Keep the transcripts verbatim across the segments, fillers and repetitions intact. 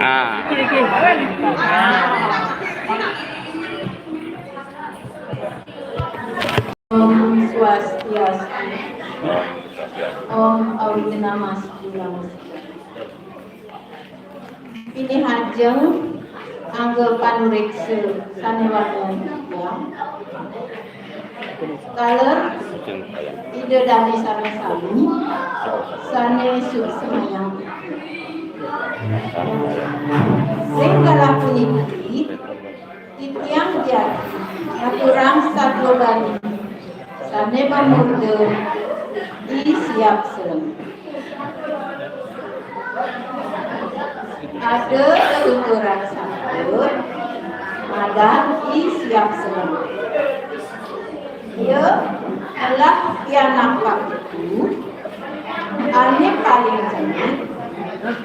Ah. Om Swastiastu. Om Awighnamastu Namaste. Pinihajeng angga panureksa sane wangiang titiang. Taler Ida Dane sareng sami sane suksmayang. Ring galah puniki, titiang jagi ngaturang satua Bali sane mamurda I Siap Selem. Ada tetuturan satua madan I Siap Selem. Ia adalah pianak kapitu ane paling cenik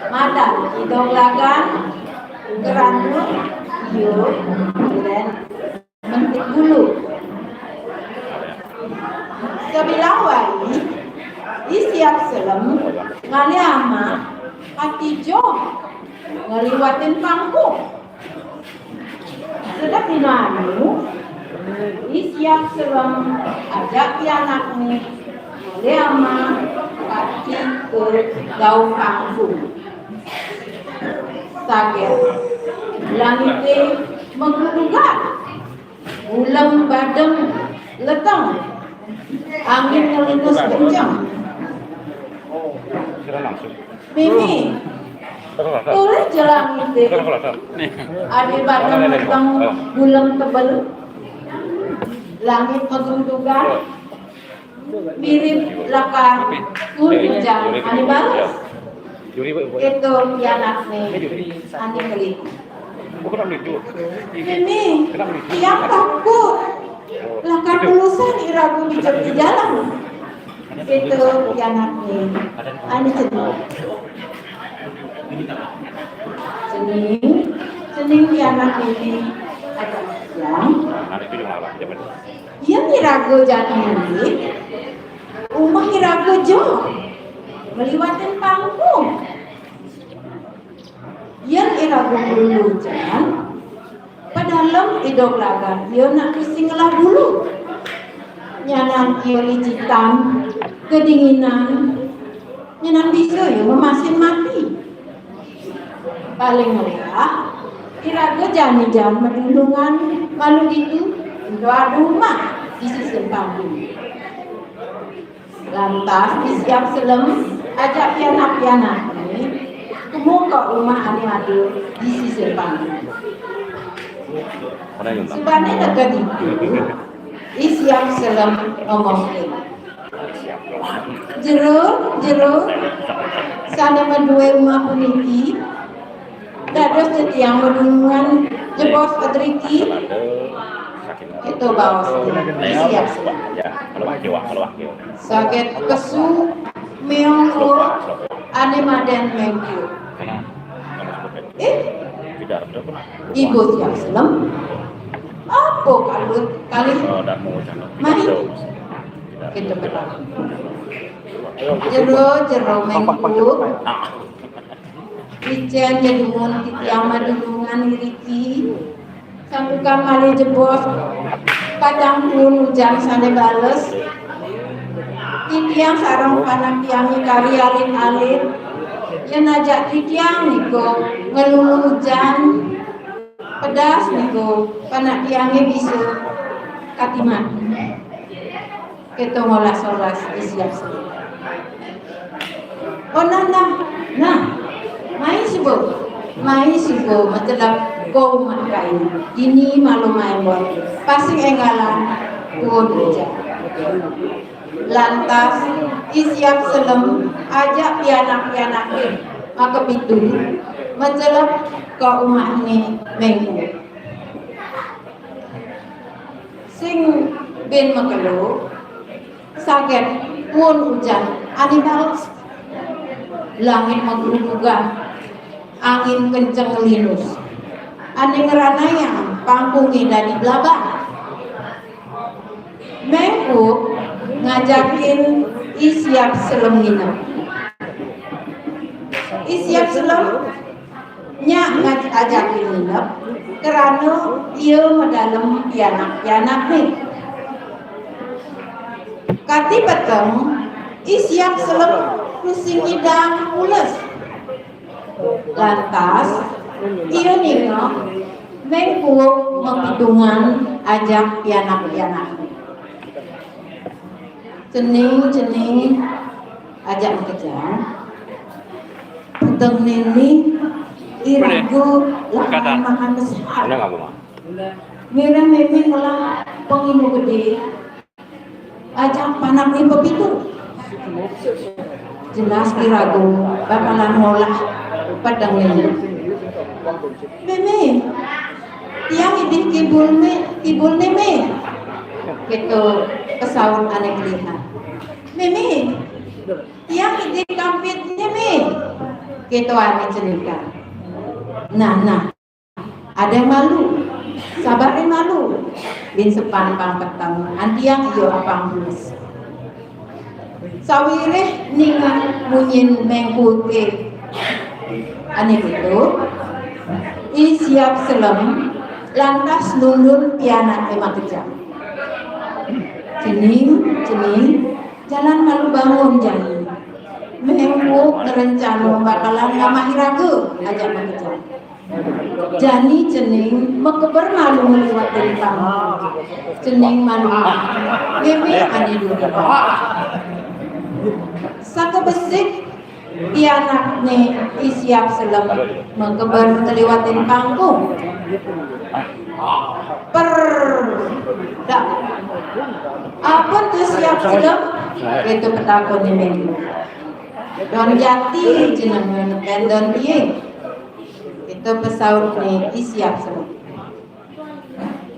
madan I Doglagan, krana ia tulen mentik bulu. Sabilang wai, I Siap Selem ngalih amah ati joh ngliwatin pangkung. Sedek dina anu, I Siap Selem ajak pianakne ngalih amah ati ka gaung pangkung. Saget langite magrudugan. Buleng badeng leteng, angin ngelinus kenceng. Mimi, tolih ja langite. Adi badeng leteng, buleng tebel, langit magrudugan. Mirib lakar ujan ane bales. Keto pianakne ane kelih. Mimi, tiang takut. Lakar kelulusan iraga bijep di jalan. Keto pianakne ane cening. Cening, cening pianak Mimi. Ajak tiang. Yen iraga jani mulih, umah iraga joh ngliwatin pangkung. Yen iraga ngluluh ujan, padalem I Doglagan ia nak tusing ngelah bulu. Nyanan ia licitan, kedinginan, nyanan bisa ia memasin mati. Paling ngelah, iraga jani jan madunungan malu ditu, ento ada umah di sisin pangkung. Lantas I Siap Selem ajak pianak-pianakne kema ka umah ane ada di sisin pangkung. Subané neked ditu, I Siap Selem ngomongin, "Jero, jero, sané madué umah puniki, dados titiang madunungan jebos driki." Kéto baos I Siap Selem. Saget pesu méong uwuh ané madén méngku. Eh, Ibu Siap Selem. Apa kalih, kalih main? Kéto kéto. Jero, jero méngku. Icén ja dumun titiang madunungan iriki. Santukan malih jebos padang puun ujan sané bales. Titiang sareng panak tiangé kari alit-alit. Yén ajak titiang nika ngluluh ujan pedas nika, panak tiangé bisa katiman. Kéto ngolas-olas I Siap Selem. Oh, nah, nah, nah. Mai suba. Mai suba, matelep ka umah kayu. Dini malu mai buat. Pasti énggalan puun ujan. Lantas, I Siap Selem ajak pianak-pianaké makapitu, matelep ka umahné méngku. Sing bin makelo, saget puun ujan ané bales. Langit magrudugan, angin kenceng ngelinus. Ané ngranayang pangkungé dadi blabah. Méngku ngajakin I Siap Selem nginep. I Siap Selem Nyak ngaj-, ajak i nginep, kerana ia medalem pianak-pianakne. Kati peteng, i Siap Selem tusing ngidang pules. Lantas, ia ningeh Meng Kuuk mepitungan ajak pianak-pianakne. Cening, cening, ajak makejang. Peteng nini, i raga lahan makan besar. Mireng meme ngelah pengimu gede, ajak panakne pepitu. Jelas i raga bakalan ngolah peteng nini. Meme, tiang idih kibul me, kibulne me. Keto pesaut ane kelihan. Meme, tiang idih kampitne me. Keto ane cenika. Nah, nah. Ada malu. Sabare malu. Bin sepan pang peteng. Antiang ia apang pules. Sawiréh ningeh munyin Meng Kuuke ane ditu, I Siap Selem lantas nundun pianake makejang. "Cening, cening, jalan malu bangun jani. Meng Kuuk ngerencana bakalan ngamah iraga," ajak makejang. "Jani cening makeber malu ngeliwatin pangkung. Cening malu meme ane dulu." Sakabesik pianakne I Siap Selem makeber ngeliwatin pangkung. Per. Dak. "Apun tu Siap Selem?" Itu petakonne Meng Kuuk. "Don Jati jenenge, nepen Don Dieng." Itu pesautne I Siap Selem.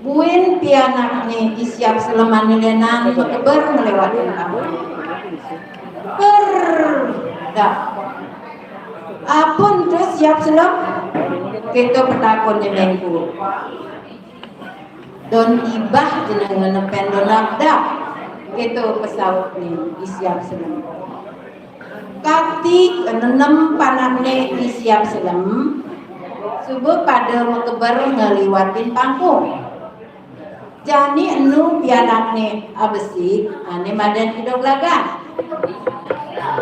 Buin pianakne I Siap Selem ane lenan makeber ngeliwatin pangkung. Per. Dak. "Apun tu Siap Selem?" Itu petakonne Meng Kuuk. "Don Ibah jenenge, nepen Don Dakdak." Itu pesautne I Siap Selem. Kati kenenem panakne I Siap Selem, suba pada makeber ngeliwatin pangkung. Jani enu pianakne abesik ane madan I Doglagan.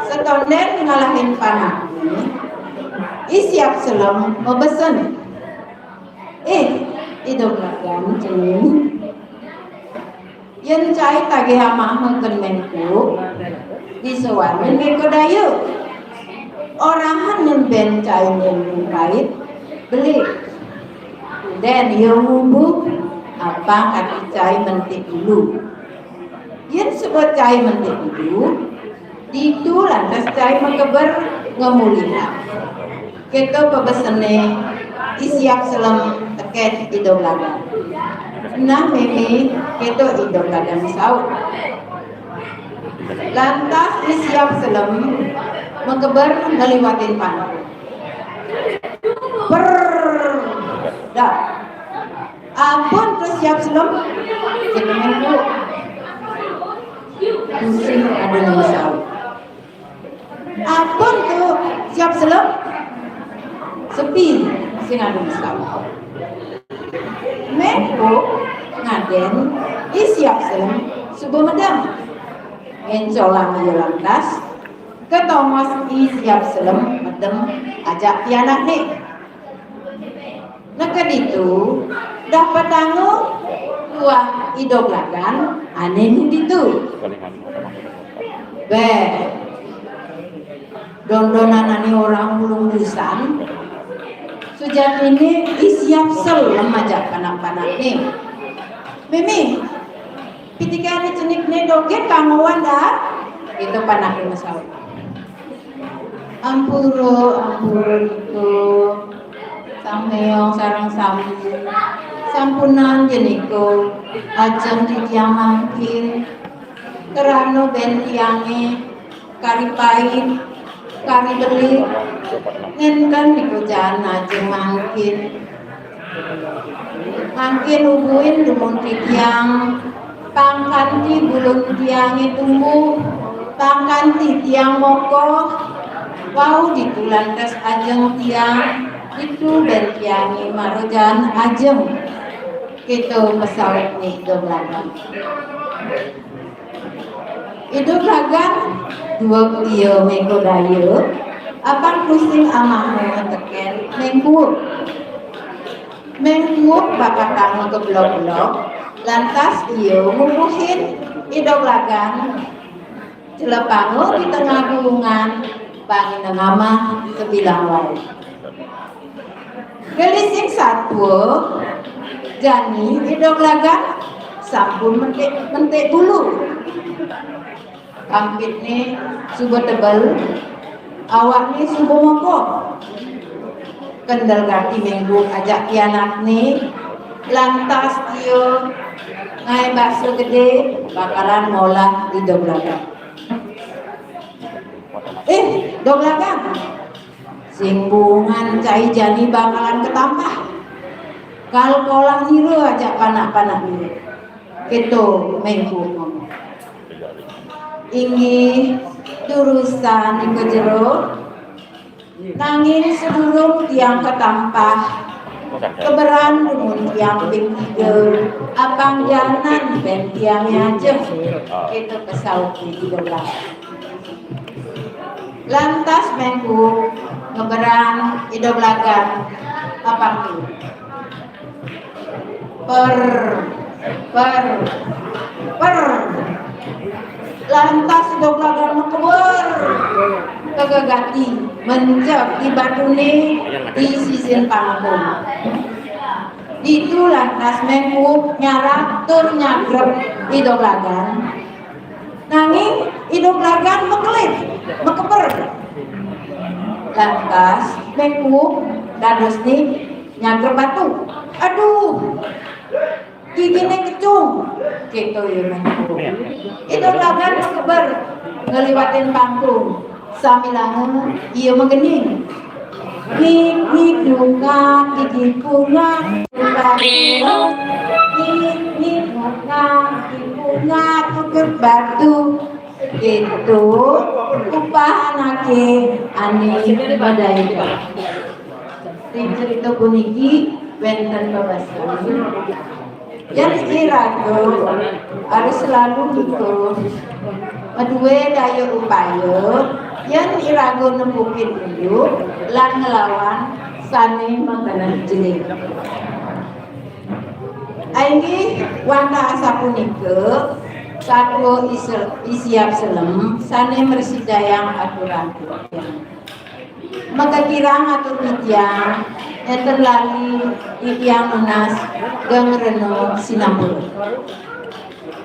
Setonden ngalahin panakne, I Siap Selem mabesen, "Eh, I Doglagan, cening. Yen cai tagih amah meken Meng Kuuk, disowanin meko daya. Orahan nen ben cai nyen pait, beli. Den ia ngubuh, apang kati cai mentik dulu. Yen suba cai mentik dulu, ditu lantas cai makeber ngemulihang." Keto pabesene I Siap Selem teken I Doglagan. Nah meme, keto I Doglagan saut. Lantas I Siap Selem makeber ngeliwatin pangkung. Per. Dak. "Apun tu Siap Selem?" Keto Meng Kuuk. Tusing ada nu saut. "Apun tu Siap Selem?" Sepi, sing ada nu saut. Meng Kuuk ngaden I Siap Selem suba medem. Ngencolang ia lantas ka tongos I Siap Selem medem ajak pianakne. Neked ditu, dah petanga tuah I Doglagan ane ngitu. Beh, don-donan ane orang ulung dusan, sujatine I Siap Selem ajak panak-panakne. "Meme, pitike ane cenikne dogén kangoan dah?" Itu panakne masaut. "Ampura, ampura Ditu. Sang Meong sareng sami. Sampunang ja nika ajeng titiang mangkin. Krana ben tiange kari pait, kari belik, nenten nika jaan ajeng mangkin. Mangkin ubuin dumun titiang, pang kanti bulun tiange tumbuh, pang kanti tiang mokoh, wau ditu lantas ajeng tiang." Itu bén tiangé mara jaan ajeng. Kéto pasautné I Doglagan. I Doglagan, dueg ia méga daya, apang tusing amaha tekén Méng Kuuk. Méng Kuuk bakatang makeblog-blog, lantas ia ngukuhin I Doglagan, jelepanga di tengah gulungan, pang ngamah sabilang waé. Gelising satua, jani I Doglagan sampun mentik, mentik bulu. Kampitné suba tebel, awakné suba mokoh. Kendel gati Méng Kuuk ajak pianakné, lantas ia ngaé basa gedé bakalan ngolah I Doglagan. "Éh, Doglagan, sing buungan cai jani bakalan katampah. Kal kolah nira ajak panak-panakné." Kéto Méng Kuuk ngomong. "Inggih, durusang ka jero. Nanging sadurung tiang katampah, keberan dumun tiang ping tiga, apang janan bén tiangé ajeng." Kéto pasautné I Doglagan. Lantas Méng Kuuk ngeberan I Doglagan, apang tuh. Per, per, per. Lantas I Doglagan makeber ka gegati, mencep di batuné di sisin pangkung. Ditu lantas Méng Kuuk nyarap tur nyagrep I Doglagan. Nanging I Doglagan makelid, makeber. Lantas Méng Kuuk dadosné nyagrep batu. "Aduh, giginé kecung." Kéto ia Méng Kuuk. I Doglagan makeber ngliwatin pangkung. Sambilanga ia magending. "Nik, nik, nungak, gigi bungak, batu. Nik, nik, nungak, gigi bungak, batu." Kéto upah anaké ané madaika. Ring cerita puniki wénten bebasan. Yén iraga harus selalu ngikut, madué daya upaya, yén iraga nempukin idup lan nglawan sané makeneh jelé. Inggih wantah asapunika, satua isel-, isiap selem sané mrasidayang aturang titiang. Makakirang atur titiang, nénten lali titiang nunas geng rena sinampura.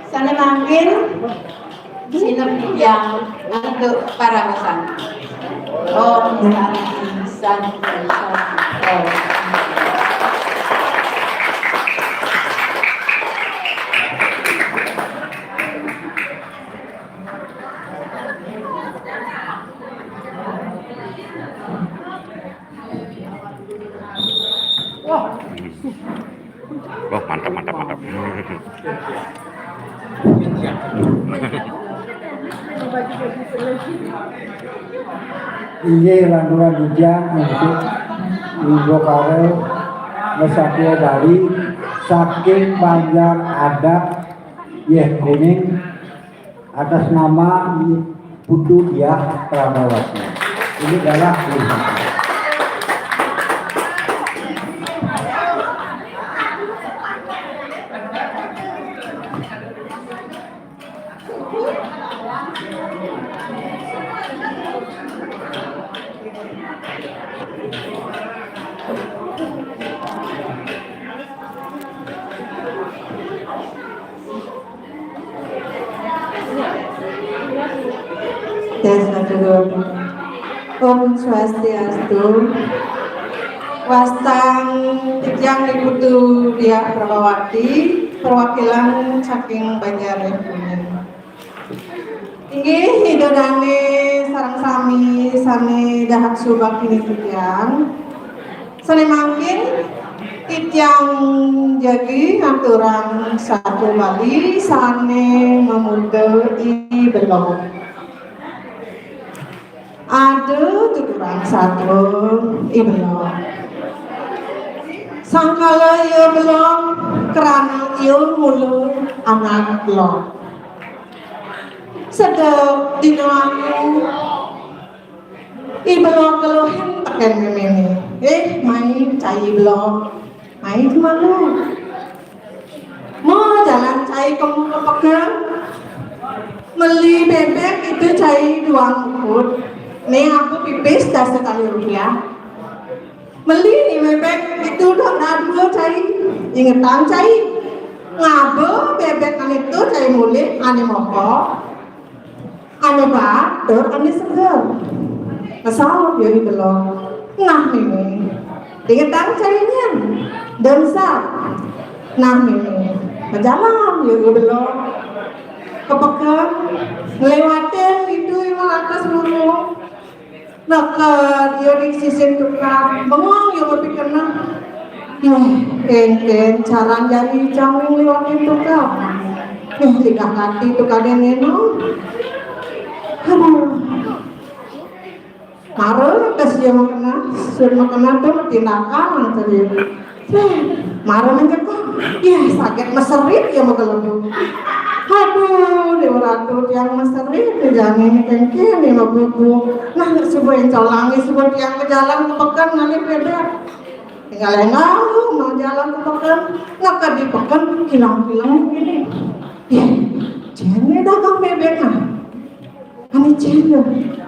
Sané mangkin sineb titiang antuk paramasanti. Om Santi, Santi, Santi, Om. Wah, mantap, mantap, mantap. Inggih lanturan titiang untuk Ibu Karo Ngesatria Bali saking Banjar Adat Yeh Kuning, atas nama Putu Diah Prabawati. Ini adalah Tes, satu, dua, tiga. Om Swastiastu. Wastang titiang Ibu Putu Diah Prabawati, perwakilan saking Banjar Kuning. Inggih, Ida dané sareng sami sané dahat subaktini titiang. Sané mangkin titiang jagi ngaturang satua Bali sané mamurda I Belog. Ada tuturang satua I Belog. Sangkala ia belog, krana ia ngulu anak belog. Sedek dina anu, I Belog geluhin teken méméné. "Eh, mai cai Belog. Mai kemana?" Majalan cai kemu ka peken. Meli bébék itu cai dua ngukut. Né aku pipis dasa tali rupiah. Meli né bébék itu dua dadua cai. Ingetang cai. Ngaba bébék ané to cai mulih ané mokok. Ané baat tur ané seger. Ngesaut ia I Belog. "Nah, mémé. Ingetang cai nyen. Dengsa. Nah, mémé." Majalan ia I Belog ka peken, ngléwatin ditu ia ratus lurung. Neked ia di sisin tukad, bengong ia mapikirna. "Yéh, kénkén caran jani icang ngléwatin tukad. Yéh, tingkah kati tukadé né no. Aduh." Mara ka ia makena, suud makena to matindakan tadi. Yéh, mara menjekah. Yéh, saget maserit ia magelebug. "Aduh, Déwa Ratu, tiang maserit, jani kénkén né mabubu. Nah, suba éncolang, suba tiang majalan ka peken ngalih bébék." Énggal-énggal majalan ka peken, neked di peken, kilang-kilang kéné. "Yéh, cén né dagang bébék nah. Ané cén né."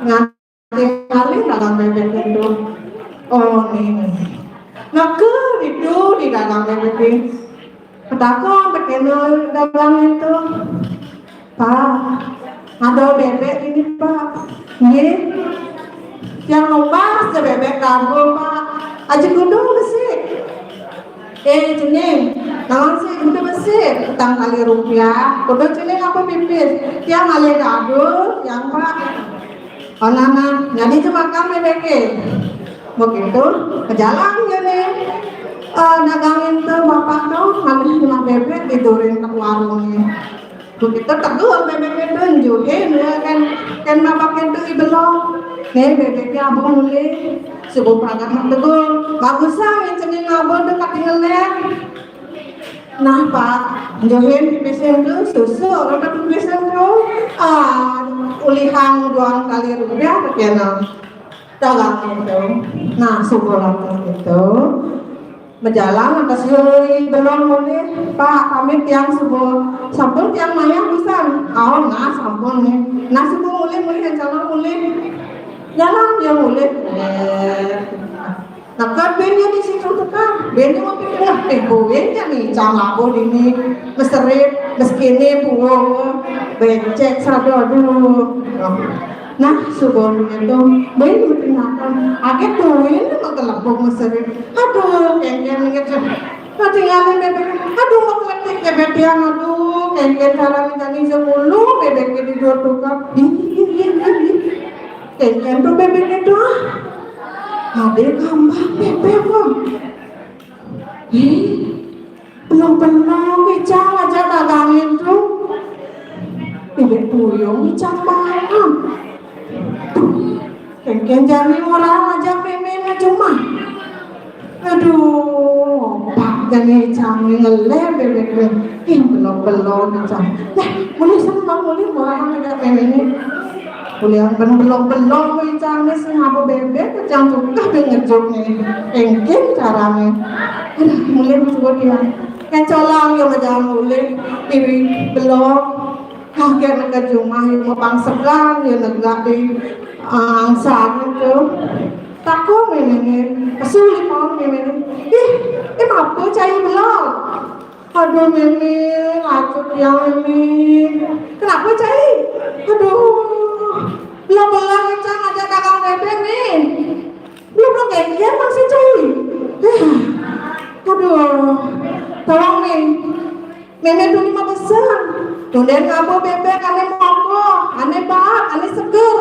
Nganti ngalih dagang bébék ento. Oh, né. Neked ditu di dagang bébék. Matakon tekén dagang ento. "Pak, ada bébék dini, Pak?" "Nggih. Tiang numbas ja bébék dagang, Pak. Aji kuda besik?" "Eh, cening, naon sih kuda besik? Petang tali rupiah. Kuda cening apa pipis? Tiang ngalih dadua, tiang, Pak." "Oh, nah, nah, nyadi jemakan bébéké." Begitu, majalan ia né. Eh, dagang ento bapak to, ngalih jumah bébék, didurin ka warungé. Begitu tegul bébék ento, njuhin ia kén, kén bapak ento I Belog. "Né, bébéké Abah mulih. Suba pragat tegul. Bagusan cening Abah to katingalin." Nah, Pak, njuhin pipisé ento, susu, orang pipisé ento. Ah, ulihan dua tali rupiah, kéné. Dagang ento. Nah, suba lantas ento. Majalan lantas ia I Belog mulih, "Pak, pamit tiang suba. Sampun tiang mayah busan." "Oh, nah, sampun né. Nah, suba mulih, mulih, éncolang mulih." Jalan ia mulih. Eh. Neked buin ia di situ tukad. Buin ia mapikir, "Nah, eh, buin jani icang labuh dini, maserit, masekiné, puung, becek sada, aduh." Nah, suba buin to, buin matindakan. Agak buin magelebug maserit. "Aduh, kénkén inget. Katingalin bébék. Aduh, makletik bébék tiang, aduh, kénkén caran jani ja ngulu bébék di dua tukad. Ih, ih, ih, ih, ih. Kénkén to bébék ento, ah. Ada kambang bébék, ah. Ih, belog-belog icang ajak dagang ento. Bébék puyung icang baang. Duh, kénkén jani ngorahang ajak méméné jumah. Aduh, opak jani icang ngalih bébék. Ih, belog-belog icang. Nah, mulih sana, mulih ngorahang ajak méméné." Ulian ban belog-belog icang né sing ngaba bébék, icang tukad buin ngejuk né. Kénkén carané. Aduh, mulih suba tiang. Éncolang ia majalan mulih, I Belog. Kaget neked jumah ia mapangsegan, ia negak di, ah, angsar ento. Takon méméné, pesu lipang méméné. "Ih, ih, apa cai Belog?" "Aduh, Mémé, lacut tiang, Mémé." "Kenapa, cai?" "Aduh, belog-belog icang ajak dagang bébék, Mé. Belog-belog kénkén maksud cai. Eh, aduh, tolong, Mé. Mémé tuni mapesan. Tundén ngaba bébék ané mokok, ané baat, ané seger.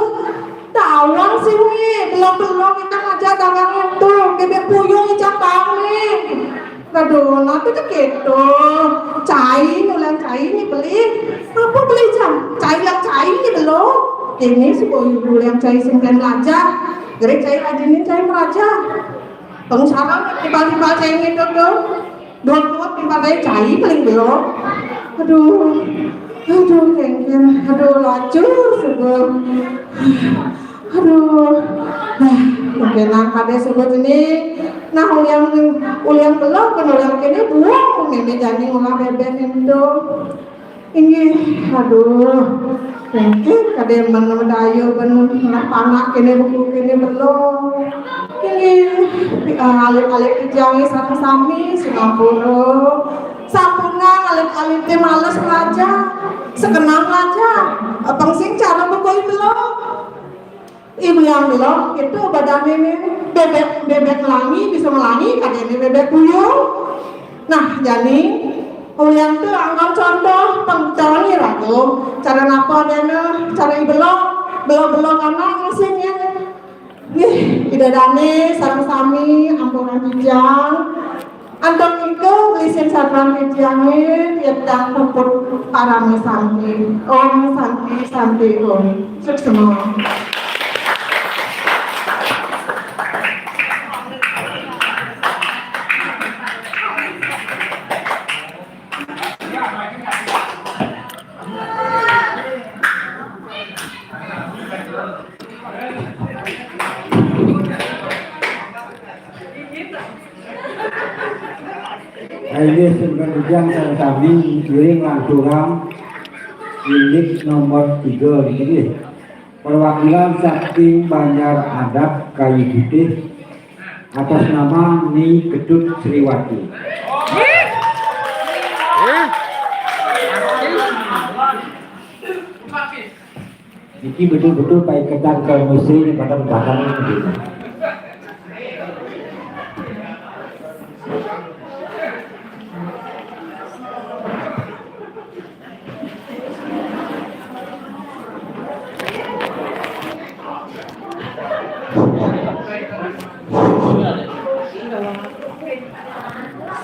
Tawang sih, Mé, belog-belog icang ajak dagang ento, bébék puyung icang baang, Mé." Aduh, nah, kéto. Cai, nguliang cai né beli. Apa beli, Cang? Cai, nguliang cai né belog. Kéné suba nguliang cai sing kén mlajah. Geura cai rajinin cai mlajah. Pang sareng timpal-timpal cai to. Dot-dot timpal cai, cai paling belum. Aduh. Aduh, kéngkén. Aduh, lacur suba. Aduh. Nah, mungkin nang kadé suba cening. Nah, uliang, uliang belum, kan uliang kéné buang, mémé jani ngolah bébék énto. Inggih, aduh. Mungkin kadé men madaya ben ngelah panak kéné, buku kéné belum. Inggih, ah, alit-alit titiangé sareng sami, sinampura. Sampunang alit-alité males ngajak, sekenang ngajak. Apang sing cara bukuy belum. Ibu yang belum itu badanné nih, bébék, bébék melangi bisa melangi, kadéné bébék kuyung. Nah, jani uliang to anggap contoh pengetahuan iraga. Cara napa adéna, cara i belum, belum-belum anak mesinnya. Nih, Ida dané sami-sami ampurang titiang. Antuk nika, lisin satran titiangé, tiang puput parami santi. Om Santi, Santi Om. Suksma. Nah, ini sebenarnya yang saya kami kirim langsungan indik nomor tiga ini. Perwakilan saking Banjar Adat Kayu Putih atas nama Ni Ketut Sriwati. Niki betul-betul paiketan ke musik pada batang ini.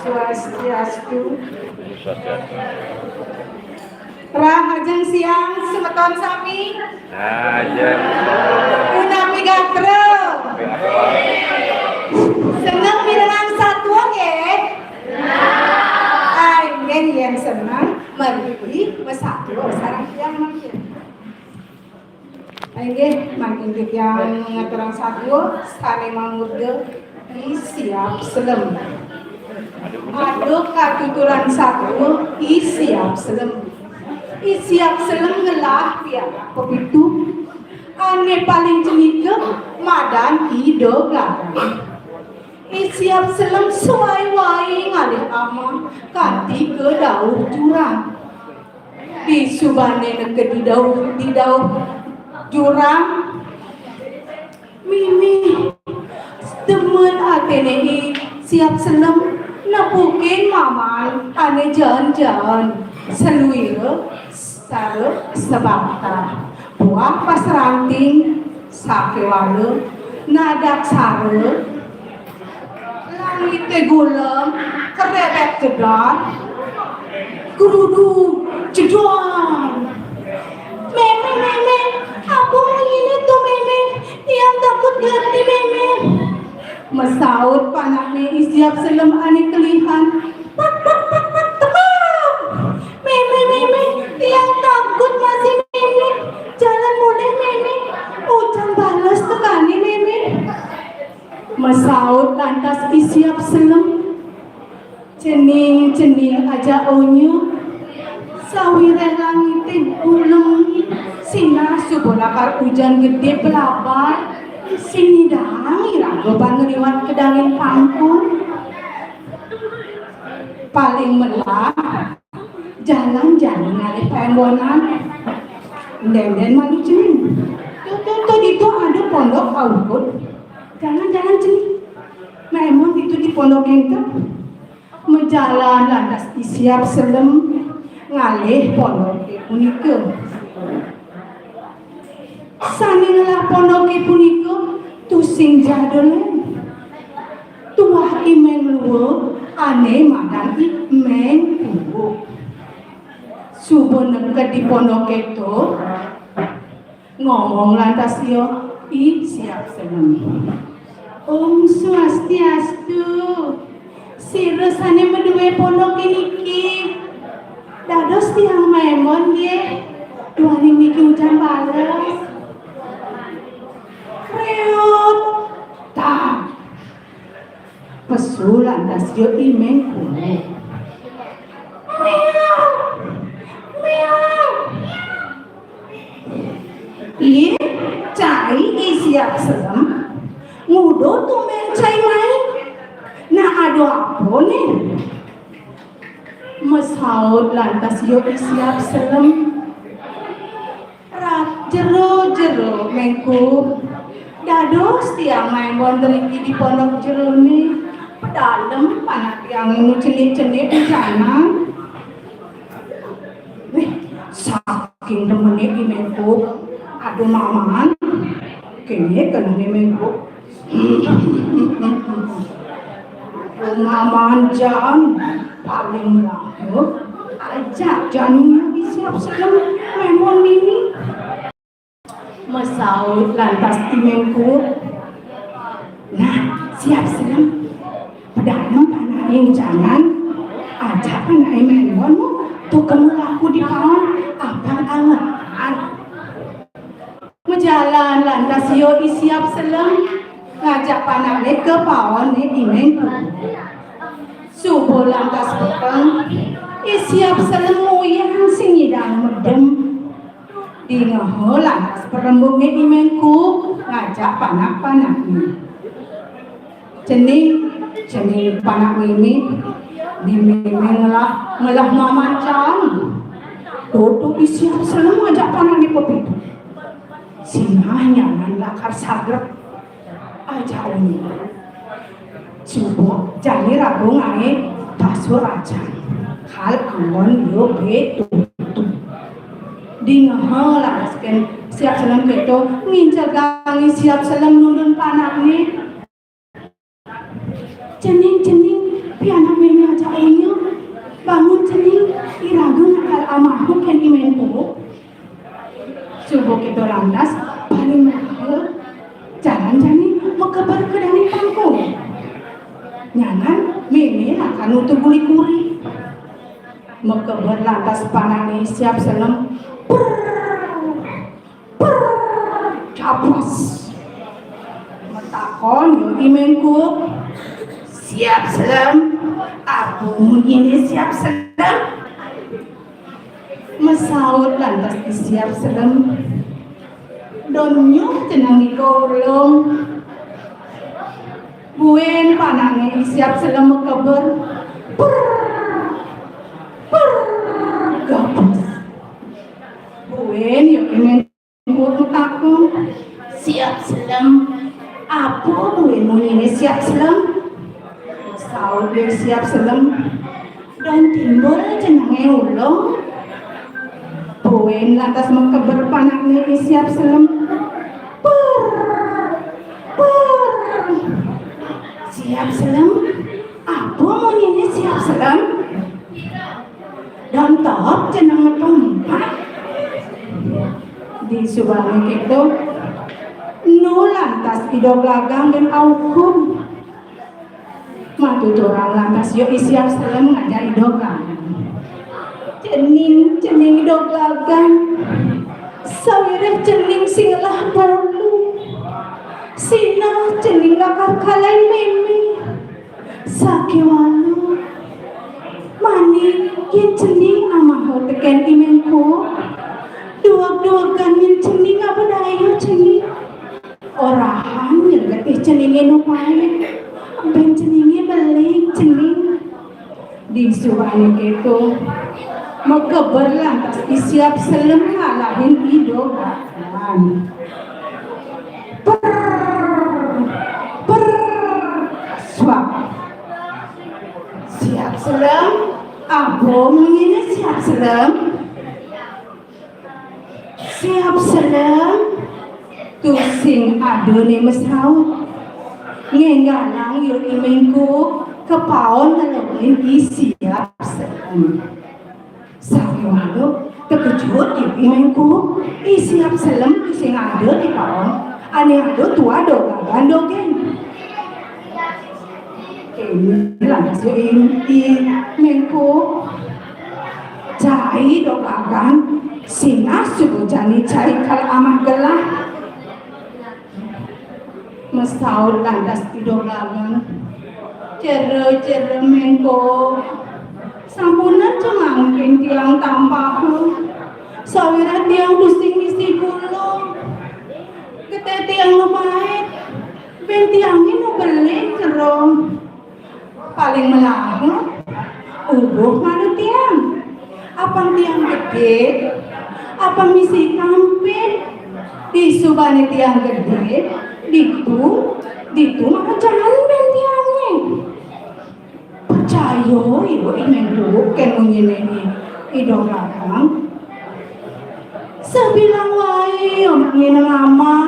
Swastiastu. Rahajeng siang semeton sami. Rahajeng. Punapi gatra? Seneng mirengang satua nggih? Ah, inggih, yén seneng, mriki masatua sareng tiyang mangkin. Inggih, mangkin titiang ngaturang satua sané mamurda I Siap Selem. Ada katuturan satua I Siap Selem. I Siap Selem ngelah pianak pepitu. Ané paling cenika madan I Dogaran. I Siap Selem sawai-wai ngalih amah kanti ka dauh jurang. Disubané neked di dauh, di dauh jurang, mimih demen atiné I Siap Selem nepukin maman ané jaan-jaan, saluira sara sabakta. Buah pas ranting sakéwala, nadaksara, langité golem, kerébét jedar, gerudu, jedor. Mémé, mémé, apa munyiné to, mémé? Tiang takut gati, mémé. Masaut panakné I Siap Selem ané kelihan. Pak, pak, pak, pak, tekak. Mémé, mémé, tiang takut masih, mémé. Jalan mulih, mémé. Ujan bales tekané, mémé. Masaut lantas I Siap Selem. Cening-cening ajak onyuk. Sawiréh langité ulem. Sinah suba lakar ujan gedé blabar. Sing nyidang iraga pan ngliwat kedangin pangkung. Paling melah, jalan-jalan ngalih paembonan. Ndén-ndén malu cening. Tuh, tuh, tuh, ditu ada pondok aukud. Jalan-jalan cening. Maemon ditu di pondok ento. Majalan lantas I Siap Selem ngalih pondoké punika. Sané ngelah pondoké punika tusing jadulén. Tuah I Méng Luwa ané madan I Méng Kuwuk. Suba neked di pondoké to, ngomong lantas ia I Siap Selem. Om Swastiastu. sané madué pondok niki. Dados tiang maémon nggih. Duaning niki ujan bales. Réot. Tak. Pesu lantas ya I Méng Kuuk. Méong. Méong. Ih, cai I Siap Selem. Nguda tumbén cai mai. Nah, ada apa né? Masaut lantas ya I Siap Selem. Rat jero-jero Méng Kuuk. Dados tiang maémon riki di pondok jeroné. Pedalem panak tiang nu cenik-cenik ujanan. Wih, saking demené I Méng Kuuk. Aduh maman. Kéné kenéné Méng Kuuk. Aduh maman jan paling melahap. Ajak jani I Siap Selem maémon niki. Masaut lantas I Méng Kuuk. Nah, Siap Selem. Pedalem panaké ujanan, ajak panaké maémon, tu kemu laku di paon, apang anget-anget. Majalan lantas ya I Siap Selem, ngajak panaké ka paoné I Méng Kuuk. Suba lantas peteng, I Siap Selem uyang sing nyidang medem. Dingeha lantas parembungé I Méng Kuuk ngajak panak-panakné. Cening, cening panak mémé, mémé ngelah, ngelah maman cang. Tutu I Siap Selem ngajak panakné pepitu. Sinah nyanan lakar sagrep. Ajak unyil. Suba jani raga ngaé basur acan. Kal anggon ya bé tutu. Dingeha lantas kén Siap Selem kéto, ngincegang I Siap Selem nundun panakné. Cening, cening, pianak mémé ajak unyil. Bangun cening, iraga nakal amaha kén I Méng Kuuk. Suba kéto lantas, paling mahal, jalan jani makeber ka dané kangkung. Nyanan mémé lakar nutur guri-guri. Makeber lantas panakné Siap Selem. Prrr, prrr, caplas. Matakon ya I Méng Kuuk. Siap Selem. Apa munyiné Siap Selem? Masaut lantas I Siap Selem. Don nyuh cenah nika ulung. Buin panakné I Siap Selem makeber. Prrr, prrr, gabus. Buin ya I Méng Kuuk matakon. Siap Selem. Apa buin munyiné Siap Selem? Saut I Siap Selem. Don timbul cenah ulung. Buin lantas makeber panakné I Siap Selem. Pur. Pur. Siap Selem. Apa munyiné Siap Selem? Don top cenah matumpat. Disubané kéto, nu lantas I Doglagang dan aukud. Matuturang lantas ya I Siap Selem ngajak I Doglagang. Cening, cening I Doglagang. Sawiréh cening sing ngelah bolu. Sinah cening lakar kalahin mémé. Sakéwala. Mani yén cening amaha tekén I Méng Kuuk. Dueg-duegan yén cening apa daya cening. Orahan yén getih ceningé nu paék. Bén ceningé beling cening. Disubané kéto, makeber lantas I Siap Selem ngalahin I Doglagang. Prrr, prrr, suak. Siap Selem, apa munyiné Siap Selem? Siap Selem, tusing ada né masaut. Ngénggalang ya I Méng Kuuk ka paon ngelokin I Siap Selem. Sakéwala tekejut ya I Méng Kuuk, I Siap Selem tusing ada di paon. Ané ada tuah Doglagang dogén. Lantas yo i, i Mengko, cai Ida Glagang, sinah suba jani cai kal amat gelah. Masaut lantas Ida Glagang, "Cera, cera Mengko, sampunang cemangkin tiang tampaha, sawiréh tiang tusing misi gula. Getih tiang mapait, buin tiangé nu beli cera. Paling melaha, ubuh malu tiang. Apang tiang gedé, apang misi kampid, disubané tiang gedé, ditu, ditu maka jalan buin tiangé." Pracaya iba I Mengko kén munyiné Ida Glagang. Sabilang waé omongin amah,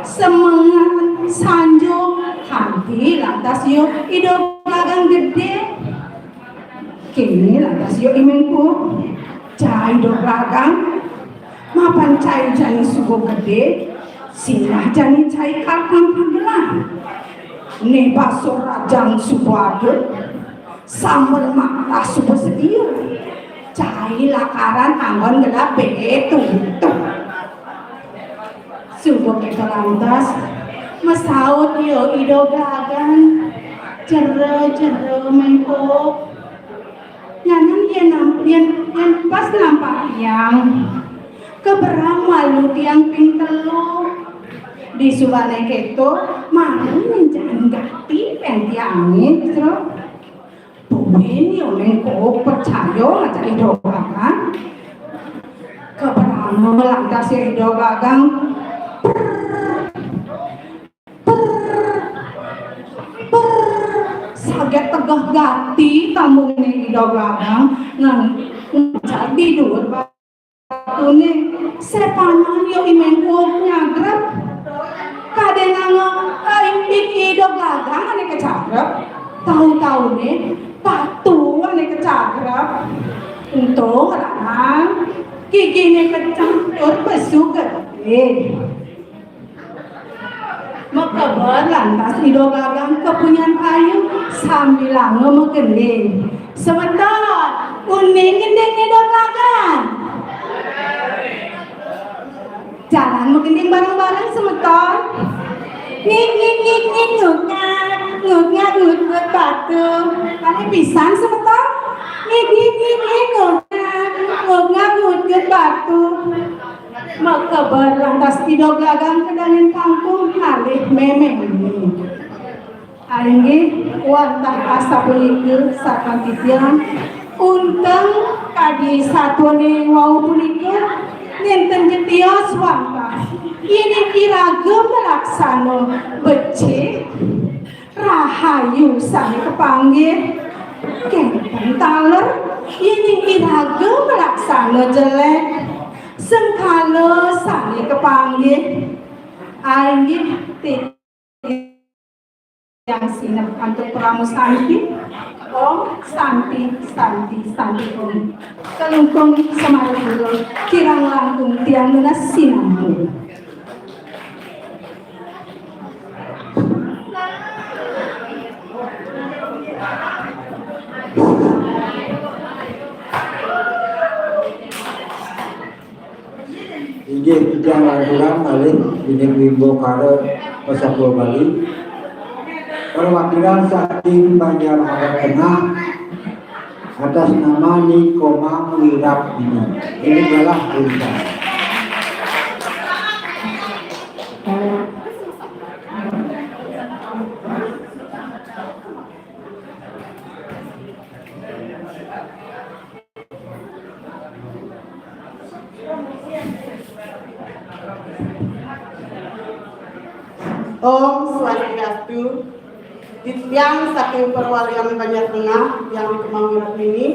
semengan, sanjung, kanti lantas ya Ida Glagang gedé. Kéné lantas ya I Mengko, cai Ida Glagang, mapan cai jani suba gedé, sinah jani cai kal amat gelah. Né bakso rajang suba ada, sambel matah suba sedia. Cai lakaran anggon gelah béh tutup. Suba kéto lantas, masaut ya Ida Glagang, "Cera, cera Mengko. Nyanan yén nam-, yén, yén pas nampah tiang, kaberang malu tiang ping telu. Disubané kéto, malu nyenjan gati buin tiangé, Cra." Buin ya Mengko pracaya ngajak Ida Glagang. Kabrama lantas ya Ida Glagang. Prr, prr, prr. Saget tegeh gati tambunné Ida Glagang ngan ngajak di duur batuné. Sépanan ya I Mengko nyagrep. Kadénanga, eh, I, I, Ida Glagang ané kacagrep. Tau-tauné batu ané kacagrep. Ento ngranang, giginé kenceng tur besu gedé. Makeber lantas Ida Glagang ka punyan kayu, sambilanga magending. Semeton, uning gending Ida Glagang. Jalan magending bareng-bareng semeton. Ngik, ngik, ngik, ngik, nguk, ngak, nguk, ngak, nguk, nguk, batu. Kalih pisan semeton. Ngik, ngik, ngik, ngik, nguk, ngak, nguk, ngak, nguk, nguk, batu. Makeber lantas Ida Glagang ka dangin kangkung ngalih mémé. Inggih, wantah asapunika sareng titiang, unteng kadi satwané wau punika, nénten ja tios wantah. Yéning iraga malaksana becik, rahayu sané kapanggih, kénten taler, yéning iraga malaksana jelék, sengkala sané kapanggih. Inggih, titiang sineb antuk parama santi. Om Santi, Santi, Santi Om. Kalungkung Semara Guru, kirang langkung tiang nunas sinampu. Inggih, titiang lanturang malih indik wimbakara Pasatua Bali. Perwakilan saking Banjar Barat Tengah atas nama Ni Komang Wirabdini. Ini adalah tulisan. Om Swastiastu. Titiang saking Perwalian Banjar Tengah, Tiang Ni Komang Wirabdini,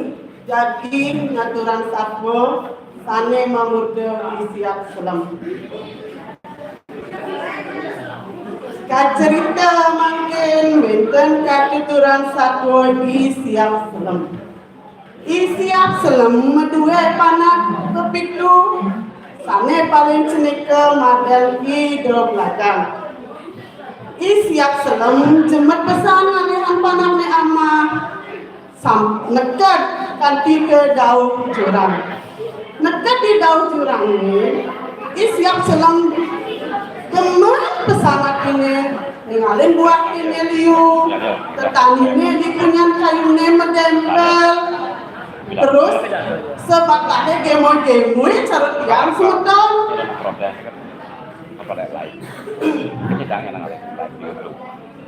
jagi ngaturang satua sané mamurda I Siap Selem. Kacerita mangkin wénten katuturan satua I Siap Selem. I Siap Selem madué panak pepitu, sané paling cenika madén Ida Glagang. I Siap Selem jemet pesan ngalihan panakné Sam-, neked kanti ke dauh jurang. Neked di dauh jurang ni, I Siap Selem demen pesangat ini, ningalin buah ini liu, tetani ini di kunyan kayu ini medempel. Terus, sebatahe gemoi-gemoi cara tiang semeton.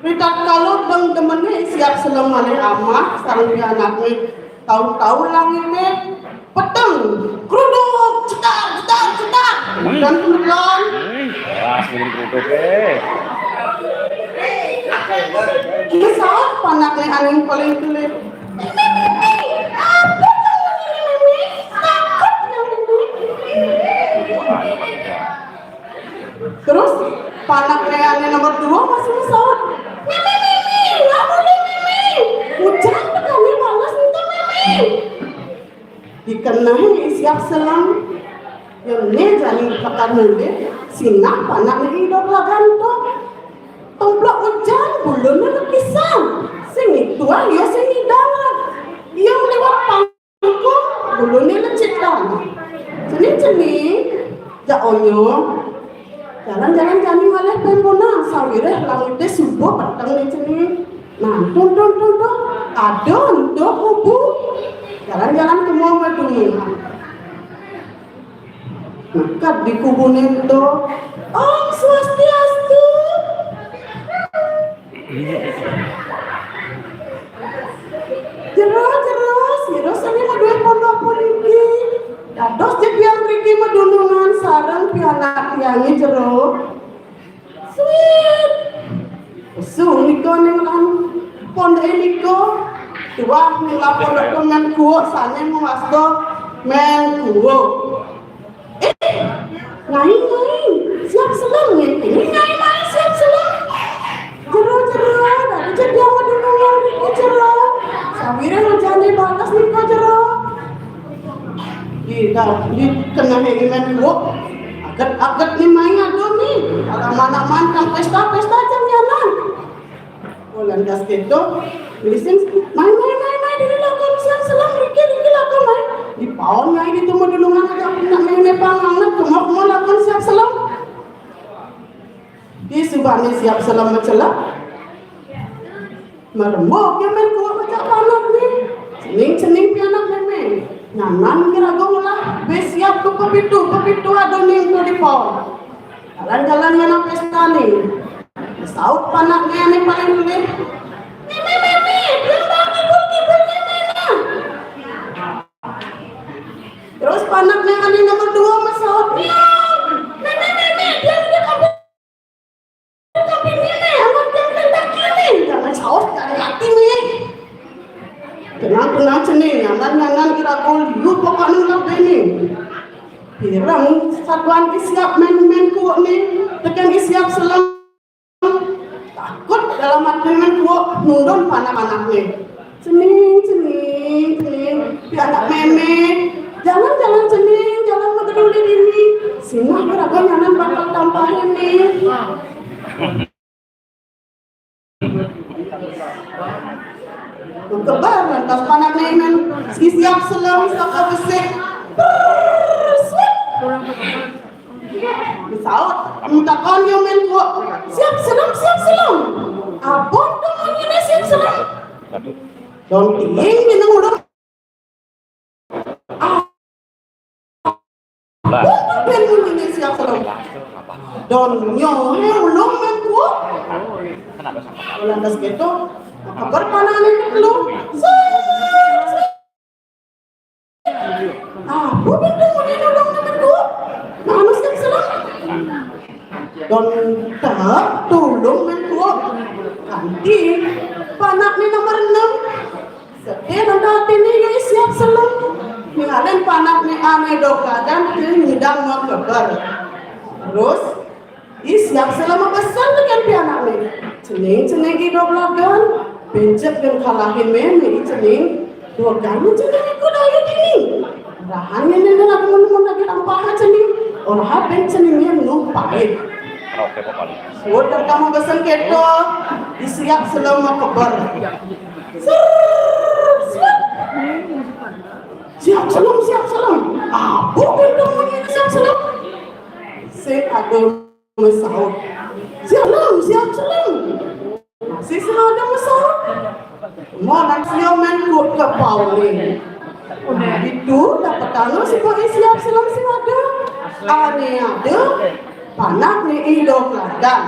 Ritatkala deng demennya I Siap Selem malih amah sareng pianakne, tau-tau langite peteng, kruduk, cedak, cedak, cedak. Dan kemudian, wah, sing kruduk, eh. Masaut panakne ane paling tulit. Mimi, Mimi, apa kamu ini, Mimi? Takut ya, Mimi? Terus, panakne ane nomor dua masih masaut. Mimi, Mimi, nggak boleh, Mimi. Ujan tekani balas minta, Mimi. Dikenehin I Siap Selem. Yén né jani pakan nundé, sinah panakné I Doglagan to. Tomplok ujan, buluné lekisan. Sing ngiduang, ya sing ngidang. Ia ngliwat pangkung, buluné lecitan. Cening-cening, jak onyo. Jalan-jalan jani malih pemponan, sawiréh langité suba peteng né cening. Nah, tun, tun, tun, tun. Ada ento kubu. Jalan-jalan kemo madunungan. Neked di kubuné ento. Om Swastiastu. Jero, jero, sira sané madué pondok puniki. Dados jejeh mriki madunungan sareng pianak tiyangé jero. Sweet. Pesu nika ning lan pondoké nika. Tuah ning lan pondok mén kuwuk sané mawasta mén kuwuk. Eh, Nyai, Nyai, Siap Selem, Nyai. Ini Nyai, Nyai, Siap Selem. Jero, jero, dadi jejeh madunungan niki jero. Sawiréh ujané balas nika jero. Di, da-, di tengahé imén kuwuk. Aget-aget ni main adu ni. Kalau mana-mana kan pesta-pesta jam jalan. Oh, lantas kéto, nglisin, "Mai, mai, mai, mai, dini lakon Siap Selem, riki, riki lakon, mai." Dipaon, mai, ditu madunungan aja, nak, mai, mai, pang, anget, kemok, mau lakon Siap Selem. Di subané Siap Selem macelep. Marembuk ya mén kuwuk pecak panak ni. Cening-cening pianak mémé. Nyanan kira-kira ngolah bé siap pepitu, pepitu adoné engko dipaon. Jalan-jalan mana pestané. Saut panakné ané paling tulis. "Mémé, mémé, dia mau kibul-kibul mémé nah." Terus panakné ané nomor dua masaut. "Miau. Mémé, mémé, dia udah kabur." Tapi mémé, amat yang tentang kini. Jangan saut dari hati nih. Tenang, tenang, cening. Nyanan, nyanan, kira kul, lu pokoknya lah bini. Pirang satuan I Siap mén, mén kuwuk nih, tekan I Siap Selem. Takut dalam hati mén kuwuk nundun panak-panakné. Cening, cening, cening, pianak mémé. Jalan, jalan, cening, jalan, madeduli dini. Sinah kira-kira nyanan bakal tampahin nih. Kebar lantas panakné mén, I Siap Selem saka besik. Brrrr, sut. Disaut, entekan ya mén kuwuk. "Siap Selem, Siap Selem. Apa to munyiné Siap Selem?" Don tiing dina ulung. Ah. Apa to munyiné Siap Selem? Don nyohé ulung mén kuwuk. Lantas kéto, keber panakné ketelu. Sut, sut. Ah, bu pintu muni nulung nomor dua. Nah, anu sing seneng. Don tak tulung mén dua. Kanti panakné nomor enam. Sedih nang hatiné ya I Siap Selem. Ningalin panakné ané Doglagan nyidang makeber. Terus, I Siap Selem mabesen tekén pianakné. Cening, cening I Doglagan, bénjang gén kalahin mémé I cening. Doglagan cening iku daya dini. Rahané néné lagi mun-mun lagi tampah cening. Ora bén ceningé nu pait. Suud kamu mabesen kéto, I Siap Selem makeber. Ser, ser. Mo nang sio men kut ke pau ni. Nah, itu dapat tanu si kok siap selam si wada. Ane ada panak ni idok ladan.